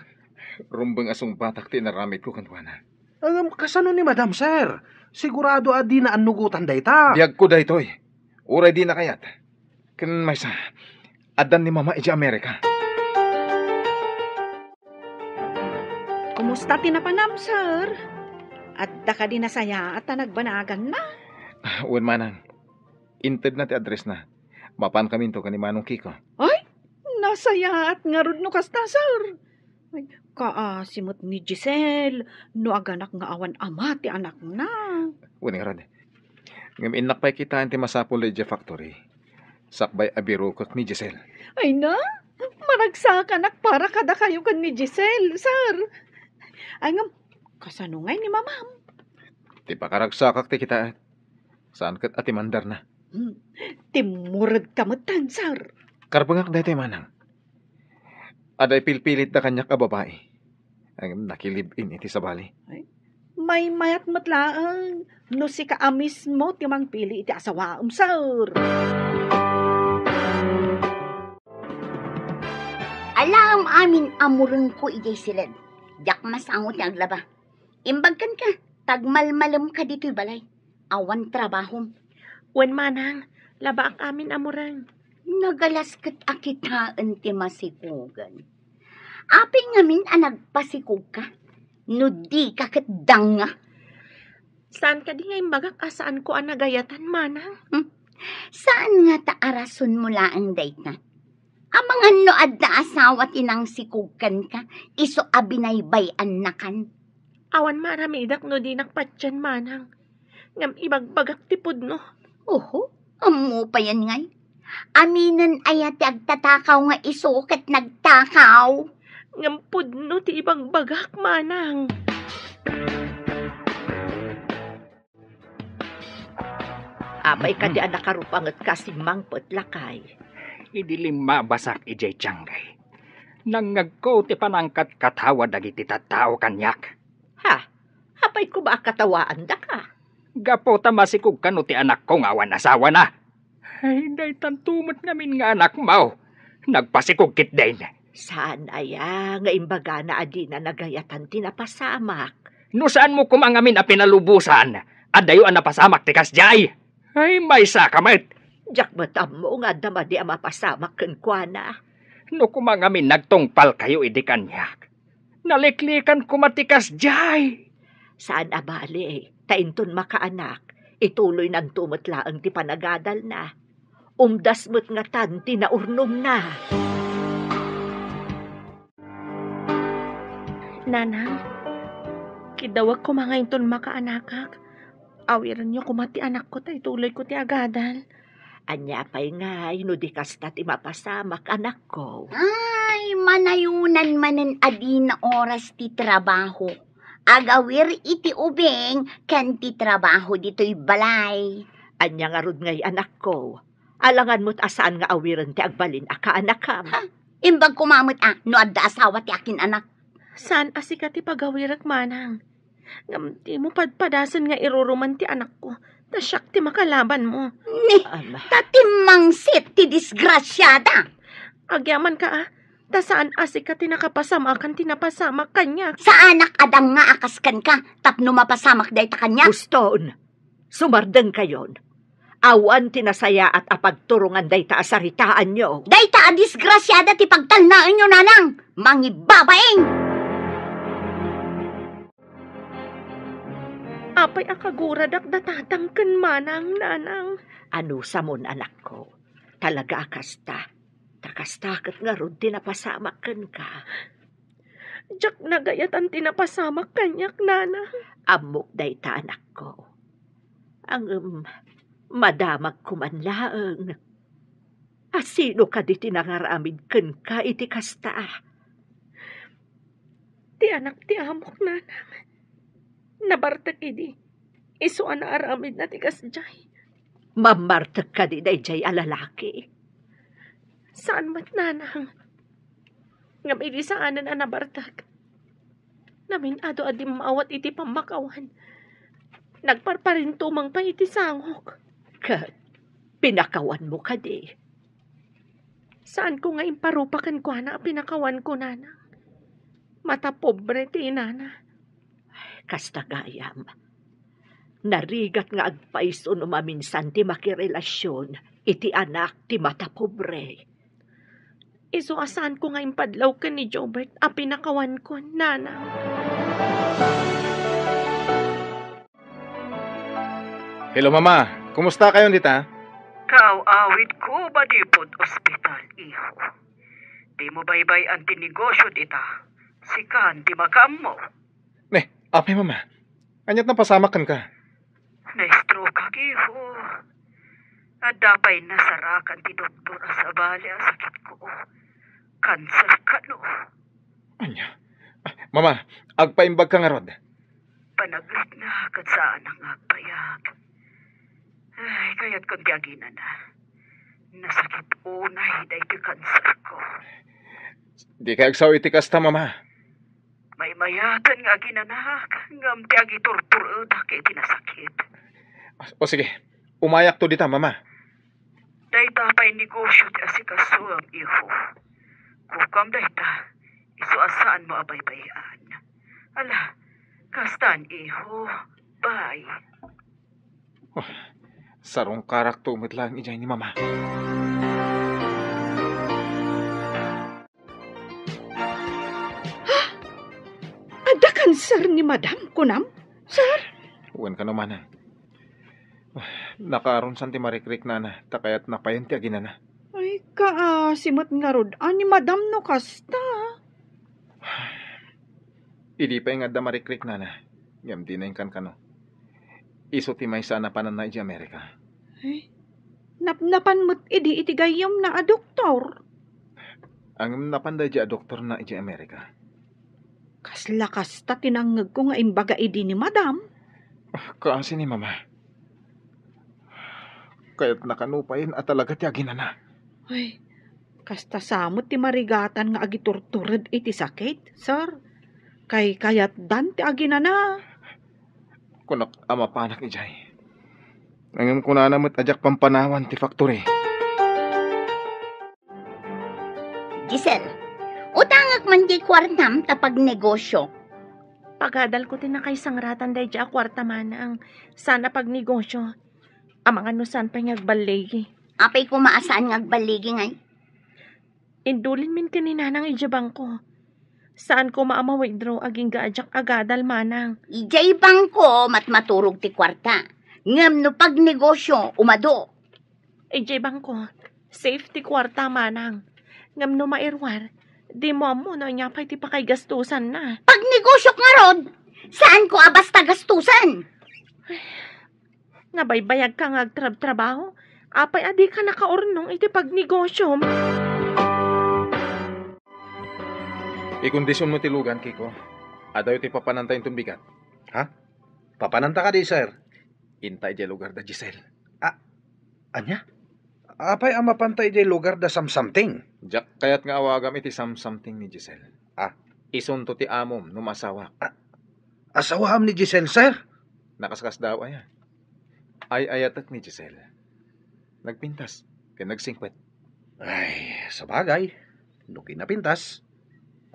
Rumbeng a sungbatak ti inaramidko kenkuana. Ngem kasano ni Madam, sir? Sigurado a dina annugotan dayta. Biagko daytoy. Uray dina kayat. Ken maysa, addan ni Mama idiay Amerika. Kumusta ti napanam, sir? Adda kadi nasayaat a nagbanaganna? Ah, wen, Manang. Intedna ti address-na. Mapankaminto ken ni Manong Kiko. Ay, nasayaat ngarud no kasta, sir. Ay, kaasi met ni Giselle no aganak nga awan ama ti anakna. Wen ngarud. Ngem innak pay kitaen ti masapul idiay factory. Sakbay a birokek ni Giselle. Ay na, maragsakanak para kadakayo ken ni Giselle, sir. Ay ngem, kasano ngay ni Mamam? Ti pakaragsakak ti kitaek. Saan ket a timandarna. Hmm. Timmuredka metten, sir. Karbengak daytoy, Manang. Adda ipilpilitda kaniak a babai. Ngem nakilib-in iti sabali. Ay, maymayat met laeng no sika a mismo ti mangpili iti asawaem, sir. Alaem amin a murengko idiay siled. Diak masango ti aglaba. Imbag kenka, ta agmalmalemka ditoy balay. Awan trabahom. Wen, Manang, labaak amin a mureng. Nagalas ket a kitaen ti masikogen. Apay ngamin a nagpasikogka? No dika ket danga. Saan kadi nga imbagak a saanko a nagayatan, Manang? Hmm. Saan ngata a rasonmo laeng dayta? Amangan no adda asawa ti nangsikog kenka, isu a binaybay-annakan. Awan maaramidak no dinak patien, Manang. Ngem ibagbagak ti pudno. Oho, ammo payen ngay. Aminen aya ti agtatakaw nga isu ket nagtakaw? Ngem pudno ti ibagbagak, Manang. Apay kadi a nakarupangetka a simmangpet, lakay? Idi limmabasak idiay tiangay, nangngegko ti panangkatkatawa dagiti tattao kaniak. Ha? Apay koma a katawaandaka? Gapu ta masikog kano ti anakko nga awan asawana. Ay, daytanto met ngamin nga anakmo. Nagpasikog ketdin. Saan aya nga imbagana a dina nagayatan ti napasamak? No saanmo koma ngamin a pinalubosan, adayo a napasamak ti kasdiay. Ay, maysaka met. Diak met ammo nga adda madi a mapasamak kenkuana. No koma ngamin nagtungpalkayo idi kaniak, naliklikan koma ti kasdiay. Saan a bale, ta inton makaanak, ituloynanto met laeng ti panagadalna. Umdas met ngatan ti naurnongna. Nanang, kiddawek koma nga inton makaanakak, awirenyo koma ti anakko ta ituloyko ti agadal. Ania pay ngay no di kasta ti mapasamak, anakko? Ay, manayonan manen a dina oras ti trabaho. Agawir iti ubing ken ti trabaho ditoy balay. Ania ngarud ngay, anakko? Alangan met a saan nga awiren ti agbalin a kaanakam. Ha? Imbag koma met a no adda asawa ti akin-anak. Saan a sika ti pagawirek, manang. Ngem dimo padpadasen nga iruruman ti anakko, ta siak ti makalabanmo. Ni, Ama. Ta timmangsit ti disgrasiada. Agyamanka, a, ta saan a sika ti nakapasamakan ti napasamak kaniak. Saanak a danga a kas kenka tapno mapasamak dayta kaniak. Huston, sumardengkayon. Awan ti nasayaat a pagturongan dayta a saritaanyo. Dayta a disgrasiada ti pagtalnaenyo, nanang! Mangibabaing! Apay a kaguradak da tatang ken manang, nanang? Anusamon, anakko. Talaga a kasta. Ta kasta ket ngarud ti napasamak kenka. Diak nagayatan ti napasamak kaniak, nanang. Ammok dayta, anakko. Ngem, madamagko man laeng. A sino kadi ti nangaramid kenka iti kasta? Ti anak ti amok, nanang. Nabartek idi. Isu a naaramidna ti kasdiay. Mammartek kadi daydiay a lalaki? Saan met, nanang. Ngem idi saanen a nabartek, namin-ado a dimmawat iti pammakawan. Nagparparintumeng pay iti sangok. Ket pinakawanmo kadi? Saanko nga imparupa kenkuana a pinakawanko, nanang. Mata pobre ti inana. Kasta gayam. Narigat nga agpayso no maminsan ti makirelasion iti anak ti mata pobre. Isu a saanko nga impadlaw ken ni Jobert a pinakawanko, nanang. Hello, Mama. Kumusta kayon dita? Kaaw-awidko manipud ospital, iho. Dimo baybay-an ti negosio dita. Sikan ti makaammo. Ne, apay, Mama? Ania't napasamak kenka? Na-stroke-ak, iho. Adda pay nasarakan ti doktor a sabali a sakitko. Kanser kano. Ania? Ah, Mama, agpaimbagka ngarud. Panagritna ket saanak nga agbayag. Ay, kayatkon ti aginana. Nasakit unay daytoy kanserko. Dikay agsao iti kasta, Mama. Maymayaten nga aginanaak, ngem ti agiturturedak iti nasakit. O sige, umayakto dita, Mama. Dayta pay negosio ti asikasuem, iho. Kukam dayta, isu a saanmo a baybay-an. Ala, kastan, iho. Bye. Oh, sarungkarakto met laeng idiay ni Mama. Ha? Adda kanser ni Madam, kunam, sir? Wen kano, Manang. Ah, nakaarunsan ti marikriknana, ta kayatna payen ti aginana. Ay, kaasi met ngarud a ni Madam no kasta. Idi pay nga adda marikriknana, ngem dina inkankano. Isu ti maysa a napananna idiay Amerika. Ay, napnapan met idi iti gayyemna a doktor. Ngem napanda idiay a doktorna idiay Amerika. Kasla kasta ti nangngegko nga imbaga idi ni Madam. Ah, kaasi ni Mama. Kayatna kano payen a talaga ti aginana. Ay, kasta sa met ti marigatan nga agiturtured iti sakit, sir. Kaykayatdan ti aginana. Kunak a mapanak idiay. Ngem kunana met a diak pampanawan ti factory. Giselle, utangek man ti kuartam ta pagnegosyo. Pagadalko ti nakaisangratan daydiay a kuarta, manang. Saan a pagnegosyo. Amangan no saan pay nga agballigi. Apay koma a saan nga agballigi, ngay? Indulinmin ken ni Nanang idiay bangko. Saan koma a ma-withdraw agingga a diak agadal, manang. Idiay bangko, matmaturog ti kuarta. Ngem no pagnegosyo, umadu. Idiay bangko, safe ti kuarta, manang. Ngem no mairuar, dimo ammo no ania pay ti pakaigastusanna. Pagnegosyok ngarud, saanko a basta gastusan. Nabaybayagka nga agtrabtrabaho? Apay a dika nakaurnong iti pagnegosyom? Ikondisionmo ti lugan, Kiko. Adayo ti papananta inton bigat. Ha? Papananta kadi, sir? Inta idiay lugar da Giselle. Ah, ania? Apay a mapanta idiay lugar da Samsamting? Diak kayat nga awagam iti Samsamting ni Giselle. Ah. Isunto ti amom no maasawak. Ah, asawaam ni Giselle, sir? Nakaskasdaaw aya. Ay-ayatek ni Giselle. Nagpintas ken nagsingpet. Ay, sabagay, no kinapintas,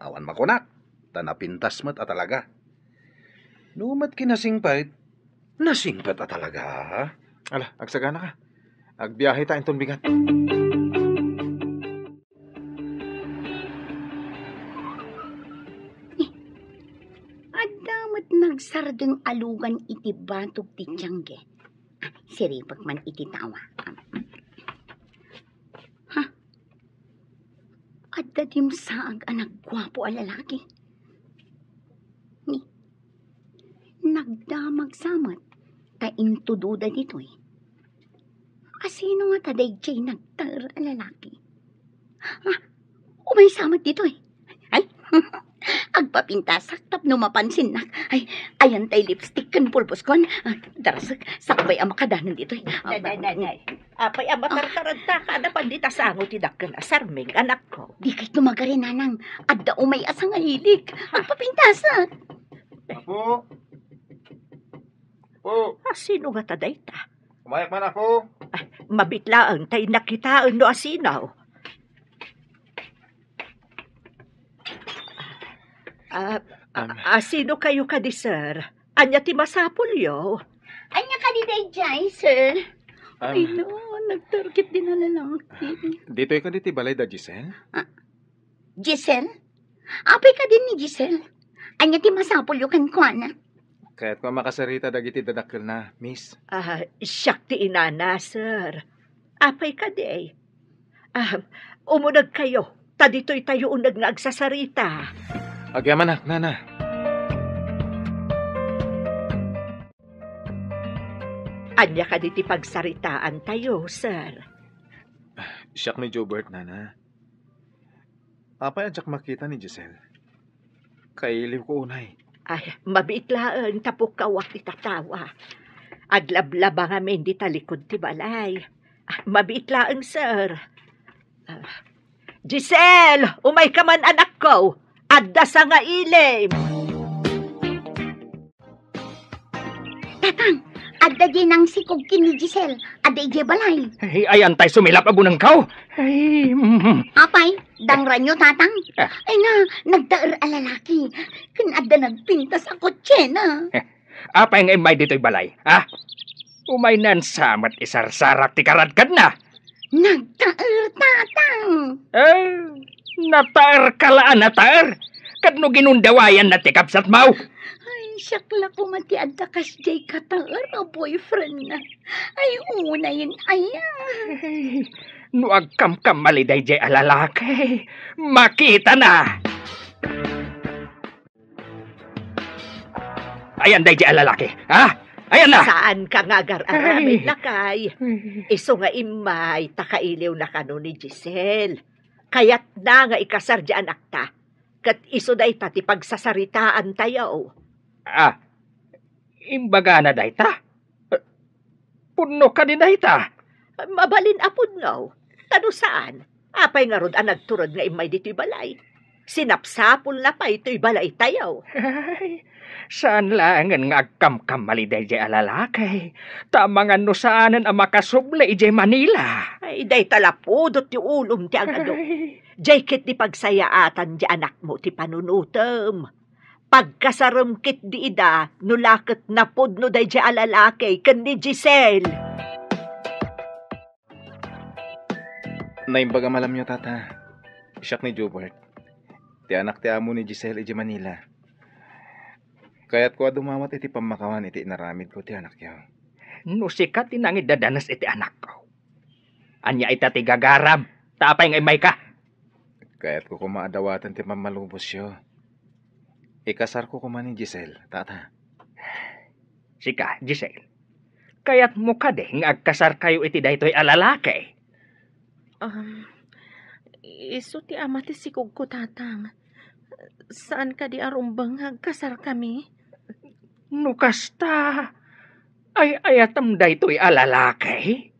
awan makunak, ta napintas met a talaga. No met kinasingpet, nasingpet a talaga. Ala, agsagana ka. Agbiahe ta inton bigat. Adda met nagsardeng a lugan iti batog ti tiangge. Siripek man iti tawa. Ha? Adda dimsaag a nagguapo a lalaki. Ni, nagdamag sa met ta intudoda ditoy. Asino ngata daydiay nagtaer a lalaki? Ha? Umaysa met ditoy. Ay, agpapintasak tapno mapansinnak. Ay, ayan tay lipstick ken pulboskon. Ah, darasek, sakbay a makadanon ditoy. Ah, Day, day, day, day. Apay a matartaradta ka, adda pay dita sango ti dakkel a sarming, anakko. Dikay tumagari, nanang. Adda umay a sangahilig. Agpapintasak. Apo. Apo. Ah, sino ngata dayta? Umayak man, Apo. Ah, mabiit laeng tay nakitaen no asino. Ah, a-, Am. Asino kayo kadi, sir? Ania ti masapulyo? Ania kadi daydiay, sir? Am. Ay, no, nagtarget din na lalaki. Ditoy kadi ti balay da Giselle? Ah, Giselle? Apay kadi ni Giselle? Ania ti masapulyo kenkuana? Kayatko a makasarita dagiti dadakkelna, miss. Ah, siak ti inana, sir. Apay kadi? Ah, umuneg kayo, ta ditoy tayo uneg nga agsasarita. Agyamanak, nana. Ania kadi ti pagsaritaan tayo, sir? Siak ni Jobert, nana. Apay a diak makita ni Giselle? Kailiwko unay. Ay, mabiit laeng ta pukkawak ti tatawa. Aglablaba ngamin dita likod ti balay. Ah, mabiit laeng, sir. Ah, Giselle, umayka man, anakko. Adda sangailim. Tatang, adda diay nangsikog ken ni Giselle. Adda idiay balay. Ay, ayan tay sumilap a bunengkaw. Ay, mm. Apay, dangranyo, Tatang? Ah. Ay na, nagtaer a lalaki. Ken adda nagpintas a kotsena. Eh, apay nga immay ditoy balay, ha? Umaynan sa met isarsarak ti karadkadna. Nagtaer, Tatang. Eh, nataer ka la a nataer. Ket no ginundawayanna ti kabsatmo. Ay, siak la koma ti adda kasdiay kataer a boyfriendna. Ay, unayen aya. Ay, no agkamkamali daydiay a lalaki, makitana. Ayan daydiay a lalaki, ha? Ayan na! Saanka nga agar-aramid, lakay? Ay. Isu nga immay ta kailiwna kano ni Giselle. Kayatna nga ikasar diay anakta, ket isu dayta ti pagsasaritaantayo. Ah, imbagana dayta? Pudno kadi dayta? Mabalin a pudno. Ta no saan, apay ngarud a nagturod nga immay ditoy balay? Sinapsapulna pay toy balaytayo. Ay, saan laengen nga agkamkamali daydiay a lalaki, ta amangan no saanen a makasubli idiay Manila. Ay, dayta la pudot ti ulom ti agadu. Ay. Diay ketdi pagsayaatan diay anakmo ti panunotem. Pagkasarem ketdi ida no la ket napudno daydiay a lalaki ken ni Giselle. Naimbag a malamyo, Tata. Siak ni Jubert, ti anak ti amo ni Giselle idiay Manila. Kayatko a dumawat iti pammakawan iti inaramidko ti anakyo. No sika ti nangiddadanes iti anakko, ania ita ti gagaram? Ta apay nga immayka? Kayatko koma a dawaten ti pammalubosyo. Ikasarko koma ni Giselle, Tata. Sika, Giselle, kayatmo kadi nga agkasarkayo iti daytoy a lalaki? Um, isu ti ama ti sikogko, Tatang. Saan kadi a rumbeng nga agkasarkami? No kasta, ay-ayatem daytoy a lalaki?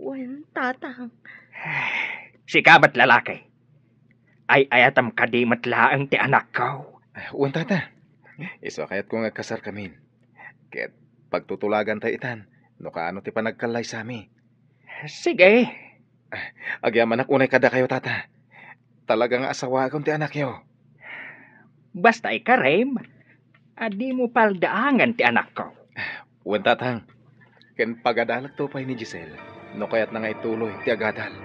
Wen, Tatang. Sika met, lalaki, ay-ayatem kadi met laeng ti anakko? Wen, Tata. Isu a kayatko nga agkasarkamin. Ket pagtutulagantayo itan no kaano ti panagkallaysami. Sige. Agyamanak unay kadakayo, Tata. Talaga nga asawaakon ti anakyo. Basta ikarem a dimo paldaangen ti anakko. Wen, Tatang. Ken pagadalekto pay ni Giselle no kayatna nga ituloy ti agadal.